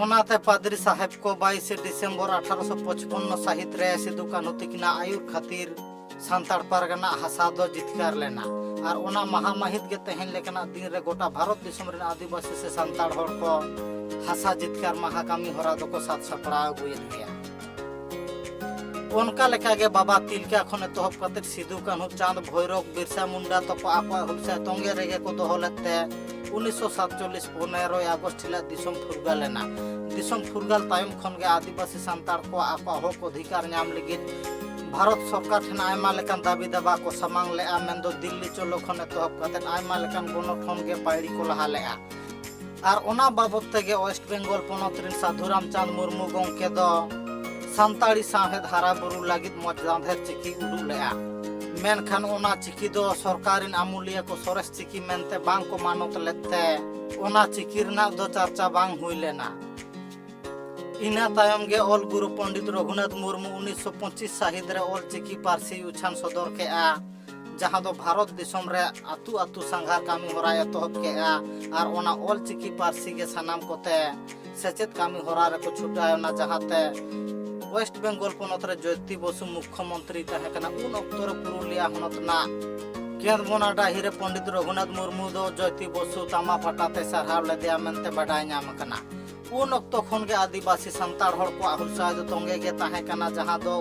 ᱚᱱᱟᱛᱮ ᱯᱟᱫᱽᱨᱤ ᱥᱟᱦᱮᱵ ᱠᱚ ᱵᱟᱭᱤᱥᱮ ᱰᱤᱥᱮᱢᱵᱚᱨ ᱟᱴᱷᱟᱨᱚᱥᱚ ᱯᱚᱪᱯᱚᱱᱱᱚ ᱥᱟᱹᱦᱤᱛ ᱨᱮ ᱥᱤᱫᱩ ᱠᱟᱹᱱᱦᱩ ᱛᱤᱠᱤᱱᱟᱜ ᱟᱹᱭᱩᱨ ᱠᱷᱟᱹᱛᱤᱨ ᱥᱟᱱᱛᱟᱲ ᱯᱟᱨᱜᱟᱱᱟ ᱦᱟᱥᱟ ᱫᱚ ᱡᱤᱛᱠᱟᱹᱨ ᱞᱮᱱᱟ᱾ ᱟᱨ ᱚᱱᱟ ᱢᱟᱦᱟ ᱢᱟᱹᱦᱤᱛ ᱜᱮ ᱛᱮᱦᱮᱧ ᱞᱮᱠᱟᱱᱟᱜ ᱫᱤᱱ ᱨᱮ ᱜᱚᱴᱟ ᱵᱷᱟᱨᱚᱛ ᱫᱤᱥᱚᱢ ᱨᱮᱱ ᱟᱹᱫᱤᱵᱟᱹᱥᱤ ᱥᱮ ᱥᱟᱱᱛᱟᱲ ᱦᱚᱲ ᱠᱚ ᱦᱟᱥᱟ ᱡᱤᱛᱠᱟᱹᱨ ᱢᱟᱦᱟ ᱠᱟᱹᱢᱤ ᱦᱚᱨᱟ ᱫᱚᱠᱚ ᱥᱟᱛ ᱥᱟᱯᱲᱟᱣ ᱟᱹᱜᱩᱭᱮᱫ ᱜᱮᱭᱟ᱾ ᱚᱱᱠᱟ ᱞᱮᱠᱟᱜᱮ ᱵᱟᱵᱟ ᱛᱤᱞᱠᱟ ᱠᱷᱚᱱ ᱮᱛᱚᱦᱚᱵ ᱠᱟᱛᱮ ᱥᱤᱫᱩ ᱠᱟᱹᱱᱦᱩ, ᱪᱟᱸᱫᱽ ᱵᱷᱳᱭᱨᱚᱵ, ᱵᱤᱨᱥᱟ ᱢᱩᱱᱰᱟ ᱛᱟᱠᱚ ᱟᱠᱚᱣᱟᱜ ᱦᱩᱞᱥᱟᱹᱭ ᱛᱚᱸᱜᱮ ᱨᱮᱜᱮ ᱠᱚ ᱫᱚᱦᱚ ᱞᱮᱫ ᱛᱮ ᱩᱱᱤᱥᱥᱚ ᱥᱟᱛᱪᱚᱞᱞᱤᱥ ᱯᱚᱱᱮᱨᱚᱭ ᱟᱜᱚᱥᱴ ᱦᱤᱞᱳᱜ ᱫᱤᱥᱚᱢ ᱯᱷᱩᱨᱜᱟᱹᱞ ᱮᱱᱟ᱾ ᱫᱤᱥᱚᱢ ᱯᱷᱩᱨᱜᱟᱹᱞ ᱛᱟᱭᱚᱢ ᱠᱷᱚᱱ ᱜᱮ ᱟᱹᱫᱤᱵᱟᱹᱥᱤ ᱥᱟᱱᱛᱟᱲ ᱠᱚᱣᱟᱜ ᱟᱠᱚᱣᱟᱜ ᱦᱚᱠ ᱚᱫᱷᱤᱠᱟᱨ ᱧᱟᱢ ᱞᱟᱹᱜᱤᱫ ᱵᱷᱟᱨᱚᱛ ᱥᱚᱨᱠᱟᱨ ᱴᱷᱮᱱ ᱟᱭᱢᱟ ᱞᱮᱠᱟᱱ ᱫᱟᱹᱵᱤ ᱫᱟᱵᱟ ᱠᱚ ᱥᱟᱢᱟᱝ ᱞᱮᱫᱼᱟ, ᱢᱮᱱᱫᱚ ᱫᱤᱞᱞᱤ ᱪᱚᱞᱚ ᱠᱷᱚᱱ ᱮᱛᱚᱦᱚᱵ ᱠᱟᱛᱮ ᱟᱭᱢᱟ ᱞᱮᱠᱟᱱ ᱜᱚᱱᱚᱴᱷᱚᱱ ᱜᱮ ᱯᱟᱹᱭᱲᱤ ᱠᱚ ᱞᱟᱦᱟ ᱞᱮᱫᱼᱟ᱾ ᱟᱨ ᱚᱱᱟ ᱵᱟᱵᱚᱛ ᱛᱮᱜᱮ ᱳᱭᱮᱥᱴ ᱵᱮᱝᱜᱚᱞ ᱯᱚᱱᱚᱛ ᱨᱮᱱ ᱥᱟᱹᱫᱷᱩ ᱨᱟᱢᱪᱟᱸᱫᱽ ᱢᱩᱨᱢᱩ ᱜᱚᱢᱠᱮ ᱫᱚ ᱥᱟᱱᱛᱟᱲᱤ ᱥᱟᱶᱦᱮᱫ ᱦᱟᱨᱟ ᱵᱩᱨᱩ ᱞᱟᱹᱜᱤᱫ ᱢᱚᱡᱽ ᱞᱟᱸᱫᱷᱮᱨ ᱪᱤᱠᱤ ᱩᱰᱩᱠ ᱞᱮᱫᱼᱟ᱾ ᱢᱮᱱᱠᱷᱟᱱ ᱚᱱᱟ ᱪᱤᱠᱤ ᱫᱚ ᱥᱚᱨᱠᱟᱨ ᱨᱮᱱ ᱟᱹᱢᱩᱞᱤᱭᱟᱹ ᱠᱚ ᱥᱚᱨᱮᱥ ᱪᱤᱠᱤ ᱢᱮᱱᱛᱮ ᱵᱟᱝ ᱠᱚ ᱢᱟᱱᱚᱛ ᱞᱮᱫ ᱛᱮ ᱚᱱᱟ ᱪᱤᱠᱤ ᱨᱮᱱᱟᱜ ᱫᱚ ᱪᱟᱨᱪᱟ ᱵᱟᱝ ᱦᱩᱭ ᱞᱮᱱᱟ᱾ ᱤᱱᱟᱹ ᱛᱟᱭᱚᱢ ᱜᱮ ᱚᱞ ᱜᱩᱨᱩ ᱯᱚᱱᱰᱤᱛ ᱨᱚᱜᱷᱩᱱᱟᱛᱷ ᱢᱩᱨᱢᱩ ᱩᱱᱤᱥᱥᱚ ᱯᱚᱸᱪᱤᱥ ᱥᱟᱹᱦᱤᱛ ᱨᱮ ᱚᱞ ᱪᱤᱠᱤ ᱯᱟᱹᱨᱥᱤ ᱩᱪᱷᱟᱱ ᱥᱚᱫᱚᱨ ᱠᱮᱫᱼᱟ, ᱡᱟᱦᱟᱸ ᱫᱚ ᱵᱷᱟᱨᱚᱛ ᱫᱤᱥᱚᱢ ᱨᱮ ᱟᱹᱛᱩ ᱟᱹᱛᱩ ᱥᱟᱸᱜᱷᱟᱨ ᱠᱟᱹᱢᱤ ᱦᱚᱨᱟᱭ ᱮᱛᱚᱦᱚᱵ ᱠᱮᱫᱼᱟ᱾ ᱟᱨ ᱚᱱᱟ ᱚᱞ ᱪᱤᱠᱤ ᱯᱟᱹᱨᱥᱤ ᱜᱮ ᱥᱟᱱᱟᱢ ᱠᱚᱛᱮ ᱥᱮᱪᱮᱫ ᱠᱟᱹᱢᱤ ᱦᱚᱨᱟ ᱨᱮᱠᱚ ᱪᱷᱩᱴᱟᱹᱣ ᱮᱱᱟ, ᱡᱟᱦᱟᱸᱛᱮ ᱳᱭᱮᱥᱴ ᱵᱮᱝᱜᱚᱞ ᱯᱚᱱᱚᱛ ᱨᱮ ᱡᱳᱭᱛᱤ ᱵᱚᱥᱩ ᱢᱩᱠᱠᱷᱚ ᱢᱚᱱᱛᱨᱤ ᱛᱟᱦᱮᱸ ᱠᱟᱱᱟ᱾ ᱩᱱ ᱚᱠᱛᱚ ᱨᱮ ᱯᱩᱨᱩᱞᱤᱭᱟ ᱦᱚᱱᱚᱛ ᱨᱮᱱᱟᱜ ᱠᱮᱸᱫᱽᱵᱚᱱᱟ ᱰᱟᱹᱦᱤ ᱨᱮ ᱯᱚᱱᱰᱤᱛ ᱨᱚᱜᱷᱩᱱᱟᱛᱷ ᱢᱩᱨᱢᱩ ᱫᱚ ᱡᱳᱭᱛᱤ ᱵᱚᱥᱩ ᱛᱟᱢᱟ ᱯᱟᱴᱟ ᱛᱮ ᱥᱟᱨᱦᱟᱣ ᱞᱮᱫᱮᱭᱟ ᱢᱮᱱᱛᱮ ᱵᱟᱰᱟᱭ ᱧᱟᱢ ᱟᱠᱟᱱᱟ᱾ ᱩᱱ ᱚᱠᱛᱚ ᱠᱷᱚᱱ ᱜᱮ ᱟᱹᱫᱤᱵᱟᱹᱥᱤ ᱥᱟᱱᱛᱟᱲ ᱦᱚᱲ ᱠᱚᱣᱟᱜ ᱦᱩᱞᱥᱟᱹᱭ ᱫᱚ ᱛᱚᱸᱜᱮ ᱜᱮ ᱛᱟᱦᱮᱸ ᱠᱟᱱᱟ, ᱡᱟᱦᱟᱸ ᱫᱚ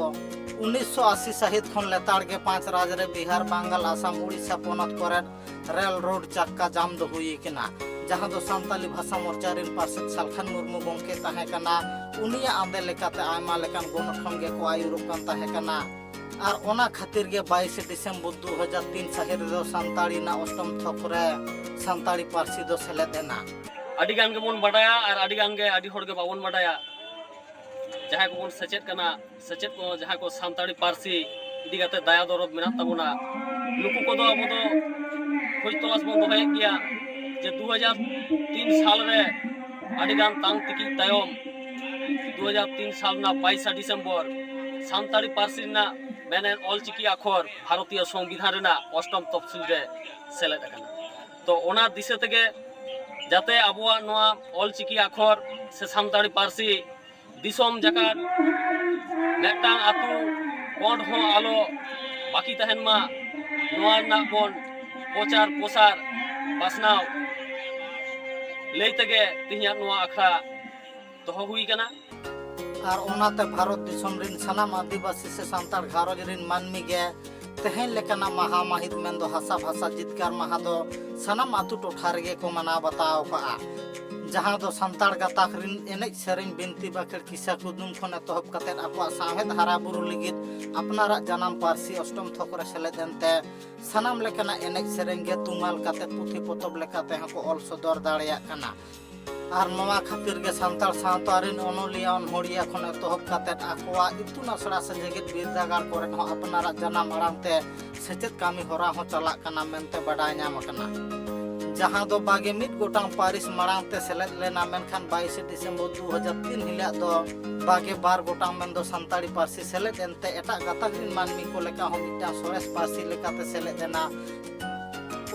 ᱩᱱᱤᱥᱥᱚ ᱟᱥᱤ ᱥᱟᱹᱦᱤᱛ ᱠᱷᱚᱱ ᱞᱮᱛᱟᱲ ᱜᱮ ᱯᱟᱸᱪ ᱨᱟᱡᱽ ᱨᱮ ᱵᱤᱦᱟᱨ, ᱵᱟᱝᱜᱟᱞ, ᱟᱥᱟᱢ, ᱩᱲᱤᱥᱥᱟ ᱯᱚᱱᱚᱛ ᱠᱚᱨᱮᱫ ᱨᱮᱞ ᱨᱳᱰ ᱪᱟᱠᱟ ᱡᱟᱢ ᱫᱚ ᱦᱩᱭ ᱟᱠᱟᱱᱟ, ᱡᱟᱦᱟᱸ ᱫᱚ ᱥᱟᱱᱛᱟᱞᱤ ᱵᱷᱟᱥᱟ ᱢᱳᱨᱪᱟ ᱨᱤᱱ ᱯᱟᱨᱥᱮᱛ ᱥᱟᱞᱠᱷᱟᱱ ᱢᱩᱨᱢᱩ ᱜᱚᱢᱠᱮ ᱛᱟᱦᱮᱸ ᱠᱟᱱᱟ᱾ ᱩᱱᱤᱭᱟᱜ ᱟᱸᱫᱮ ᱞᱮᱠᱟᱛᱮ ᱟᱭᱢᱟ ᱞᱮᱠᱟᱱ ᱜᱚᱱᱚᱴᱷᱚᱱ ᱜᱮᱠᱚ ᱟᱹᱭᱩᱨᱚᱜ ᱠᱟᱱ ᱛᱟᱦᱮᱸ ᱠᱟᱱᱟ᱾ ᱟᱨ ᱚᱱᱟ ᱠᱷᱟᱹᱛᱤᱨ ᱜᱮ ᱵᱟᱭᱤᱥᱮ ᱰᱤᱥᱮᱢᱵᱚᱨ ᱫᱩ ᱦᱟᱡᱟᱨ ᱛᱤᱱ ᱥᱟᱹᱦᱤᱛ ᱨᱮᱫᱚ ᱥᱟᱱᱛᱟᱲᱤ ᱨᱮᱱᱟᱜ ᱚᱥᱴᱚᱢ ᱛᱷᱚᱠ ᱨᱮ ᱥᱟᱱᱛᱟᱲᱤ ᱯᱟᱹᱨᱥᱤ ᱫᱚ ᱥᱮᱞᱮᱫ ᱮᱱᱟ᱾ ᱟᱹᱰᱤ ᱜᱟᱱ ᱜᱮᱵᱚᱱ ᱵᱟᱰᱟᱭᱟ ᱟᱨ ᱟᱹᱰᱤ ᱜᱟᱱ ᱜᱮ ᱟᱹᱰᱤ ᱦᱚᱲ ᱜᱮ ᱵᱟᱵᱚᱱ ᱵᱟᱰᱟᱭᱟ᱾ ᱡᱟᱦᱟᱸᱭ ᱠᱚᱵᱚᱱ ᱥᱮᱪᱮᱫ ᱠᱟᱱᱟ, ᱥᱮᱪᱮᱫ ᱠᱚ ᱡᱟᱦᱟᱸᱭ ᱠᱚ ᱥᱟᱱᱛᱟᱲᱤ ᱯᱟᱹᱨᱥᱤ ᱤᱫᱤ ᱠᱟᱛᱮ ᱫᱟᱭᱟ ᱫᱚᱨᱚᱫ ᱢᱮᱱᱟᱜ ᱛᱟᱵᱚᱱᱟ, ᱱᱩᱠᱩ ᱠᱚᱫᱚ ᱟᱵᱚ ᱫᱚ ᱠᱷᱚᱡᱽ ᱛᱚᱞᱟᱥ ᱵᱚᱱ ᱫᱚᱦᱚᱭᱮᱫ ᱜᱮᱭᱟ ᱡᱮ ᱫᱩ ᱦᱟᱡᱟᱨ ᱛᱤᱱ ᱥᱟᱞ ᱨᱮ ᱟᱹᱰᱤ ᱜᱟᱱ ᱛᱟᱝ ᱛᱤᱠᱤᱡ ᱛᱟᱭᱚᱢ ᱫᱩ ᱦᱟᱡᱟᱨ ᱛᱤᱱ ᱥᱟᱞ ᱨᱮᱱᱟᱜ ᱵᱟᱭᱤᱥᱟ ᱰᱤᱥᱮᱢᱵᱚᱨ ᱥᱟᱱᱛᱟᱲᱤ ᱯᱟᱹᱨᱥᱤ ᱨᱮᱱᱟᱜ ᱢᱮᱱᱮᱫ ᱚᱞᱪᱤᱠᱤ ᱟᱠᱷᱚᱨ ᱵᱷᱟᱨᱚᱛᱤᱭᱚ ᱥᱚᱝᱵᱤᱫᱷᱟᱱ ᱨᱮᱱᱟᱜ ᱚᱥᱴᱚᱢ ᱛᱚᱯᱥᱤᱞ ᱨᱮ ᱥᱮᱞᱮᱫ ᱟᱠᱟᱱᱟ᱾ ᱛᱚ ᱚᱱᱟ ᱫᱤᱥᱟᱹ ᱛᱮᱜᱮ ᱡᱟᱛᱮ ᱟᱵᱚᱣᱟᱜ ᱱᱚᱣᱟ ᱚᱞᱪᱤᱠᱤ ᱟᱠᱷᱚᱨ ᱥᱮ ᱥᱟᱱᱛᱟᱲᱤ ᱯᱟᱹᱨᱥᱤ ᱫᱤᱥᱚᱢ ᱡᱟᱠᱟᱛ ᱢᱤᱫᱴᱟᱝ ᱟᱹᱛᱩ ᱠᱚᱸᱰ ᱦᱚᱸ ᱟᱞᱚ ᱵᱟᱹᱠᱤ ᱛᱟᱦᱮᱱ ᱢᱟ, ᱱᱚᱣᱟ ᱨᱮᱱᱟᱜ ᱵᱚᱱ ᱯᱨᱚᱪᱟᱨ ᱯᱨᱚᱥᱟᱨ ᱯᱟᱥᱱᱟᱣ ᱞᱟᱹᱭ ᱛᱮᱜᱮ ᱛᱮᱦᱮᱧᱟᱜ ᱱᱚᱣᱟ ᱟᱠᱷᱲᱟ ᱫᱚᱦᱚ ᱦᱩᱭ ᱠᱟᱱᱟ᱾ ᱟᱨ ᱚᱱᱟᱛᱮ ᱵᱷᱟᱨᱚᱛ ᱫᱤᱥᱚᱢ ᱨᱤᱱ ᱥᱟᱱᱟᱢ ᱟᱹᱫᱤᱵᱟᱹᱥᱤ ᱥᱮ ᱥᱟᱱᱛᱟᱲ ᱜᱷᱟᱨᱚᱸᱡᱽ ᱨᱤᱱ ᱢᱟᱹᱱᱢᱤ ᱜᱮ ᱛᱮᱦᱮᱧ ᱞᱮᱠᱟᱱᱟᱜ ᱢᱟᱦᱟ ᱢᱟᱹᱦᱤᱛ ᱢᱮᱱᱫᱚ ᱦᱟᱥᱟ ᱵᱷᱟᱥᱟ ᱡᱤᱛᱠᱟᱹᱨ ᱢᱟᱦᱟ ᱫᱚ ᱥᱟᱱᱟᱢ ᱟᱹᱛᱩ ᱴᱚᱴᱷᱟ ᱨᱮᱜᱮ ᱠᱚ ᱢᱟᱱᱟᱣ ᱵᱟᱛᱟᱣ ᱠᱟᱜᱼᱟ, ᱡᱟᱦᱟᱸ ᱫᱚ ᱥᱟᱱᱛᱟᱲ ᱜᱟᱛᱟᱠ ᱨᱤᱱ ᱮᱱᱮᱡ ᱥᱮᱨᱮᱧ, ᱵᱤᱱᱛᱤ ᱵᱟᱠᱷᱮᱲ, ᱠᱤᱥᱟ ᱠᱩᱫᱩᱢ ᱠᱷᱚᱱ ᱮᱛᱚᱦᱚᱵ ᱠᱟᱛᱮᱫ ᱟᱠᱚᱣᱟᱜ ᱥᱟᱶᱦᱮᱫ ᱦᱟᱨᱟ ᱵᱩᱨᱩ ᱞᱟᱹᱜᱤᱫ ᱟᱯᱱᱟᱨᱟᱜ ᱡᱟᱱᱟᱢ ᱯᱟᱹᱨᱥᱤ ᱚᱥᱴᱚᱢ ᱛᱷᱚᱠ ᱨᱮ ᱥᱮᱞᱮᱫ ᱮᱱᱛᱮ ᱥᱟᱱᱟᱢ ᱞᱮᱠᱟᱱᱟᱜ ᱮᱱᱮᱡ ᱥᱮᱨᱮᱧ ᱜᱮ ᱛᱩᱢᱟᱹᱞ ᱠᱟᱛᱮᱫ ᱯᱩᱛᱷᱤ ᱯᱚᱛᱚᱵ ᱞᱮᱠᱟ ᱛᱮᱦᱚᱸ ᱠᱚ ᱚᱞ ᱥᱚᱫᱚᱨ ᱫᱟᱲᱮᱭᱟᱜ ᱠᱟᱱᱟ᱾ ᱟᱨ ᱱᱚᱣᱟ ᱠᱷᱟᱹᱛᱤᱨ ᱜᱮ ᱥᱟᱱᱛᱟᱲ ᱥᱟᱶᱛᱟ ᱨᱤᱱ ᱚᱱᱚᱞᱤᱭᱟᱹ ᱚᱱᱚᱲᱦᱤᱭᱟᱹ ᱠᱷᱚᱱ ᱮᱛᱚᱦᱚᱵ ᱠᱟᱛᱮᱫ ᱟᱠᱚᱣᱟᱜ ᱤᱛᱩᱱ ᱟᱥᱲᱟ ᱥᱮ ᱡᱮᱜᱮᱛ ᱵᱤᱨᱫᱟᱹᱜᱟᱲ ᱠᱚᱨᱮᱫ ᱦᱚᱸ ᱟᱯᱱᱟᱨᱟᱜ ᱡᱟᱱᱟᱢ ᱟᱲᱟᱝ ᱛᱮ ᱥᱮᱪᱮᱫ ᱠᱟᱹᱢᱤ ᱦᱚᱨᱟ ᱦᱚᱸ ᱪᱟᱞᱟᱜ ᱠᱟᱱᱟ ᱢᱮᱱᱛᱮ ᱵᱟᱰᱟᱭ ᱧᱟᱢ ᱟᱠᱟᱱᱟ, ᱡᱟᱦᱟᱸ ᱫᱚ ᱵᱟᱜᱮ ᱢᱤᱫ ᱜᱚᱴᱟᱝ ᱯᱟᱹᱨᱤᱥ ᱢᱟᱲᱟᱝ ᱛᱮ ᱥᱮᱞᱮᱫ ᱞᱮᱱᱟ, ᱢᱮᱱᱠᱷᱟᱱ ᱵᱟᱭᱤᱥᱮ ᱰᱤᱥᱮᱢᱵᱚᱨ ᱫᱩ ᱦᱟᱡᱟᱨ ᱛᱤᱱ ᱦᱤᱞᱚᱜ ᱫᱚ ᱵᱟᱜᱮ ᱵᱟᱨ ᱜᱚᱴᱟᱝ ᱢᱮᱱᱫᱚ ᱥᱟᱱᱛᱟᱲᱤ ᱯᱟᱹᱨᱥᱤ ᱥᱮᱞᱮᱫ ᱮᱱᱛᱮ ᱮᱴᱟᱜ ᱜᱟᱛᱟᱠ ᱨᱤᱱ ᱢᱟᱹᱱᱢᱤ ᱠᱚ ᱞᱮᱠᱟ ᱦᱚᱸ ᱢᱤᱫᱴᱟᱝ ᱥᱚᱨᱮᱥ ᱯᱟᱹᱨᱥᱤ ᱞᱮᱠᱟᱛᱮ ᱥᱮᱞᱮᱫ ᱮᱱᱟ᱾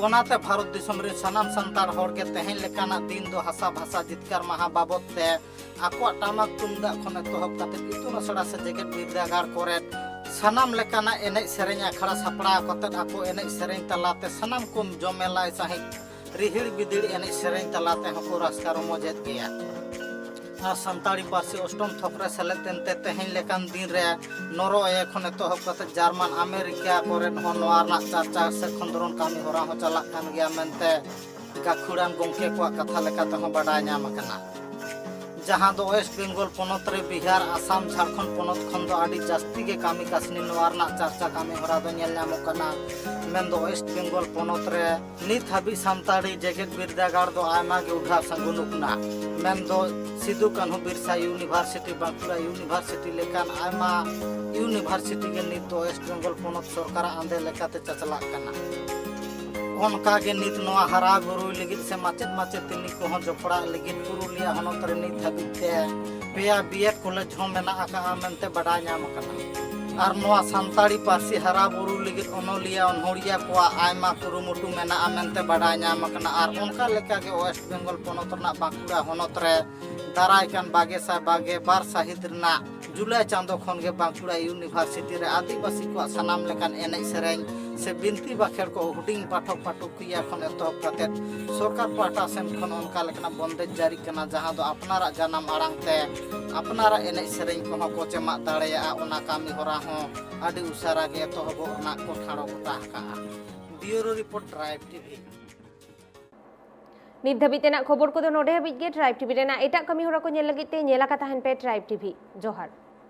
ᱚᱱᱟᱛᱮ ᱵᱷᱟᱨᱚᱛ ᱫᱤᱥᱚᱢ ᱨᱤᱱ ᱥᱟᱱᱟᱢ ᱥᱟᱱᱛᱟᱲ ᱦᱚᱲ ᱜᱮ ᱛᱮᱦᱮᱧ ᱞᱮᱠᱟᱱᱟᱜ ᱫᱤᱱ ᱫᱚ ᱦᱟᱥᱟ ᱵᱷᱟᱥᱟ ᱡᱤᱛᱠᱟᱹᱨ ᱢᱟᱦᱟ ᱵᱟᱵᱚᱛ ᱛᱮ ᱟᱠᱚᱣᱟᱜ ᱴᱟᱢᱟᱠ ᱛᱩᱢᱫᱟᱜ ᱠᱷᱚᱱ ᱮᱛᱚᱦᱚᱵ ᱠᱟᱛᱮ ᱤᱛᱩᱱ ᱟᱥᱲᱟ ᱥᱮ ᱡᱮᱜᱮᱛ ᱵᱤᱨᱫᱟᱹᱜᱟᱲ ᱠᱚᱨᱮ ᱥᱟᱱᱟᱢ ᱞᱮᱠᱟᱱᱟᱜ ᱮᱱᱮᱡ ᱥᱮᱨᱮᱧ ᱟᱠᱷᱲᱟ ᱥᱟᱯᱲᱟᱣ ᱠᱟᱛᱮ ᱟᱠᱚ ᱮᱱᱮᱡ ᱥᱮᱨᱮᱧ ᱛᱟᱞᱟᱛᱮ ᱥᱟᱱᱟᱢ ᱠᱚ ᱡᱚᱢᱮᱞᱟᱭ ᱥᱟᱺᱦᱤᱡ ᱨᱤᱦᱤᱲ ᱵᱤᱫᱤᱲ ᱮᱱᱮᱡ ᱥᱮᱨᱮᱧ ᱛᱟᱞᱟ ᱛᱮᱦᱚᱸ ᱠᱚ ᱨᱟᱹᱥᱠᱟᱹ ᱨᱚᱢᱚᱡᱮᱫ ᱜᱮᱭᱟ᱾ ᱟᱨ ᱥᱟᱱᱛᱟᱲᱤ ᱯᱟᱹᱨᱥᱤ ᱚᱥᱴᱚᱢ ᱛᱷᱚᱠ ᱨᱮ ᱥᱮᱞᱮᱫ ᱮᱱᱛᱮ ᱛᱮᱦᱮᱧ ᱞᱮᱠᱟᱱ ᱫᱤᱱ ᱨᱮ ᱱᱚᱨᱳᱭᱮ ᱠᱷᱚᱱ ᱮᱛᱚᱦᱚᱵ ᱠᱟᱛᱮ ᱡᱟᱨᱢᱟᱱ, ᱟᱢᱮᱨᱤᱠᱟ ᱠᱚᱨᱮ ᱦᱚᱸ ᱱᱚᱣᱟ ᱨᱮᱱᱟᱜ ᱪᱟᱨᱪᱟ ᱥᱮ ᱠᱷᱚᱸᱫᱽᱨᱚᱱ ᱠᱟᱹᱢᱤ ᱦᱚᱨᱟ ᱦᱚᱸ ᱪᱟᱞᱟᱜ ᱠᱟᱱ ᱜᱮᱭᱟ ᱢᱮᱱᱛᱮ ᱜᱟᱹᱠᱷᱩᱲᱟᱱ ᱜᱚᱢᱠᱮ ᱠᱚᱣᱟᱜ ᱠᱟᱛᱷᱟ ᱞᱮᱠᱟ ᱛᱮᱦᱚᱸ ᱵᱟᱰᱟᱭ ᱧᱟᱢ ᱟᱠᱟᱱᱟ᱾ ᱡᱟᱦᱟᱸ ᱫᱚ ᱳᱭᱮᱥᱴ ᱵᱮᱝᱜᱚᱞ ᱯᱚᱱᱚᱛ ᱨᱮ ᱵᱤᱦᱟᱨ, ᱟᱥᱟᱢ, ᱡᱷᱟᱲᱠᱷᱚᱸᱰ ᱯᱚᱱᱚᱛ ᱠᱷᱚᱱ ᱫᱚ ᱟᱹᱰᱤ ᱡᱟᱹᱥᱛᱤ ᱜᱮ ᱠᱟᱹᱢᱤ ᱠᱟᱹᱥᱱᱤ ᱱᱚᱣᱟ ᱨᱮᱱᱟᱜ ᱪᱟᱨᱪᱟ ᱠᱟᱹᱢᱤ ᱦᱚᱨᱟ ᱫᱚ ᱧᱮᱞ ᱧᱟᱢᱚᱜ ᱠᱟᱱᱟ᱾ ᱢᱮᱱᱫᱚ ᱳᱭᱮᱥᱴ ᱵᱮᱝᱜᱚᱞ ᱯᱚᱱᱚᱛ ᱨᱮ ᱱᱤᱛ ᱦᱟᱹᱵᱤᱡ ᱥᱟᱱᱛᱟᱲᱤ ᱡᱮᱜᱮᱛ ᱵᱤᱨᱫᱟᱹᱜᱟᱲ ᱫᱚ ᱟᱭᱢᱟ ᱜᱮ ᱩᱰᱷᱟᱹᱣ ᱥᱟᱹᱜᱩᱱᱩᱜ ᱠᱟᱱᱟ᱾ ᱢᱮᱱᱫᱚ ᱥᱤᱫᱩ ᱠᱟᱹᱱᱦᱩ ᱵᱤᱨᱥᱟ ᱤᱭᱩᱱᱤᱵᱷᱟᱨᱥᱤᱴᱤ, ᱵᱟᱸᱠᱩᱲᱟ ᱤᱭᱩᱱᱤᱵᱷᱟᱨᱥᱤᱴᱤ ᱞᱮᱠᱟᱱ ᱟᱭᱢᱟ ᱤᱭᱩᱱᱤᱵᱷᱟᱨᱥᱤᱴᱤ ᱜᱮ ᱱᱤᱛ ᱫᱚ ᱳᱭᱮᱥᱴ ᱵᱮᱝᱜᱚᱞ ᱯᱚᱱᱚᱛ ᱥᱚᱨᱠᱟᱨᱟᱜ ᱟᱸᱫᱮ ᱞᱮᱠᱟᱛᱮ ᱪᱟᱪᱞᱟᱜ ᱠᱟᱱᱟ᱾ ᱚᱱᱠᱟᱜᱮ ᱱᱤᱛ ᱱᱚᱣᱟ ᱦᱟᱨᱟ ᱵᱩᱨᱩᱭ ᱞᱟᱹᱜᱤᱫ ᱥᱮ ᱢᱟᱪᱮᱫ ᱢᱟᱪᱮᱛᱟᱹᱱᱤ ᱠᱚᱦᱚᱸ ᱡᱚᱯᱲᱟᱜ ᱞᱟᱹᱜᱤᱫ ᱯᱩᱨᱩᱞᱤᱭᱟᱹ ᱦᱚᱱᱚᱛ ᱨᱮ ᱱᱤᱛ ᱦᱟᱹᱵᱤᱡ ᱛᱮ ᱯᱮᱭᱟ ᱵᱤᱭᱮᱰ ᱠᱚᱞᱮᱡᱽ ᱦᱚᱸ ᱢᱮᱱᱟᱜ ᱟᱠᱟᱫᱼᱟ ᱢᱮᱱᱛᱮ ᱵᱟᱰᱟᱭ ᱧᱟᱢ ᱟᱠᱟᱱᱟ᱾ ᱟᱨ ᱱᱚᱣᱟ ᱥᱟᱱᱛᱟᱲᱤ ᱯᱟᱹᱨᱥᱤ ᱦᱟᱨᱟ ᱵᱩᱨᱩ ᱞᱟᱹᱜᱤᱫ ᱚᱱᱚᱞᱤᱭᱟᱹ ᱚᱱᱚᱲᱦᱤᱭᱟᱹ ᱠᱚᱣᱟᱜ ᱟᱭᱢᱟ ᱠᱩᱨᱩᱢᱩᱴᱩ ᱢᱮᱱᱟᱜᱼᱟ ᱢᱮᱱᱛᱮ ᱵᱟᱰᱟᱭ ᱧᱟᱢ ᱟᱠᱟᱱᱟ᱾ ᱟᱨ ᱚᱱᱠᱟ ᱞᱮᱠᱟᱜᱮ ᱳᱭᱮᱥᱴ ᱵᱮᱝᱜᱚᱞ ᱯᱚᱱᱚᱛ ᱨᱮᱱᱟᱜ ᱵᱟᱸᱠᱩᱲᱟ ᱦᱚᱱᱚᱛ ᱨᱮ ᱫᱟᱨᱟᱭ ᱠᱟᱱ ᱵᱟᱜᱮ ᱥᱟᱭ ᱵᱟᱜᱮ ᱵᱟᱨ ᱥᱟᱹᱦᱤᱛ ᱨᱮᱱᱟᱜ ᱡᱩᱞᱟᱭ ᱪᱟᱸᱫᱚ ᱠᱷᱚᱱ ᱜᱮ ᱵᱟᱸᱠᱩᱲᱟ ᱤᱭᱩᱱᱤᱵᱷᱟᱨᱥᱤᱴᱤ ᱨᱮ ᱟᱹᱫᱤᱵᱟᱹᱥᱤ ᱠᱚᱣᱟᱜ ᱥᱟᱱᱟᱢ ᱞᱮᱠᱟᱱ ᱮᱱᱮᱡ ᱥᱮᱨᱮᱧ ᱥᱮ ᱵᱤᱱᱛᱤ ᱵᱟᱠᱷᱮᱲ ᱠᱚ ᱦᱩᱰᱤᱧ ᱯᱟᱴᱷᱚᱠ ᱯᱟᱴᱷᱚᱠᱤᱭᱟᱹ ᱠᱷᱚᱱ ᱮᱛᱚᱦᱚᱵ ᱠᱟᱛᱮ ᱥᱚᱨᱠᱟᱨ ᱯᱟᱦᱴᱟ ᱥᱮᱱ ᱠᱷᱚᱱ ᱚᱱᱠᱟ ᱞᱮᱠᱟᱱᱟᱜ ᱵᱚᱱᱫᱮᱡ ᱡᱟᱹᱨᱤ ᱠᱟᱱᱟ, ᱡᱟᱦᱟᱸ ᱫᱚ ᱟᱯᱱᱟᱨᱟᱜ ᱡᱟᱱᱟᱢ ᱟᱲᱟᱝ ᱛᱮ ᱟᱯᱱᱟᱨᱟᱜ ᱮᱱᱮᱡ ᱥᱮᱨᱮᱧ ᱠᱚᱦᱚᱸ ᱠᱚ ᱪᱮᱢᱟᱜ ᱫᱟᱲᱮᱭᱟᱜᱼᱟ᱾ ᱚᱱᱟ ᱠᱟᱹᱢᱤ ᱦᱚᱨᱟ ᱦᱚᱸ ᱟᱹᱰᱤ ᱩᱥᱟᱹᱨᱟ ᱜᱮ ᱮᱛᱚᱦᱚᱵᱚᱜ ᱨᱮᱱᱟᱜ ᱠᱚ ᱴᱷᱟᱲᱚ ᱜᱚᱴᱟ ᱟᱠᱟᱜᱼᱟ᱾ ᱵᱤᱭᱩᱨᱳ ᱨᱤᱯᱳᱨᱴ, ᱴᱨᱟᱭᱤᱵᱽ ᱴᱤᱵᱷᱤ᱾ ᱱᱤᱛ ᱫᱷᱟᱹᱵᱤᱡ ᱛᱮᱱᱟᱜ ᱠᱷᱚᱵᱚᱨ ᱠᱚᱫᱚ ᱱᱚᱰᱮ ᱦᱟᱹᱵᱤᱡ ᱜᱮ᱾ ᱴᱨᱟᱭᱤᱵᱽ ᱴᱤᱵᱷᱤ ᱨᱮᱱᱟᱜ ᱮᱴᱟᱜ ᱠᱟᱹᱢᱤ ᱦᱚᱨᱟ ᱠᱚ ᱧᱮᱞ ᱞᱟᱹᱜᱤᱫ ᱛᱮ ᱧᱮᱞ ᱟᱠᱟ ᱛᱟᱦᱮᱱ ᱯᱮ ᱴᱨᱟᱭᱤᱵᱽ ᱴᱤᱵᱷᱤ᱾ ᱡᱚᱦᱟᱨ᱾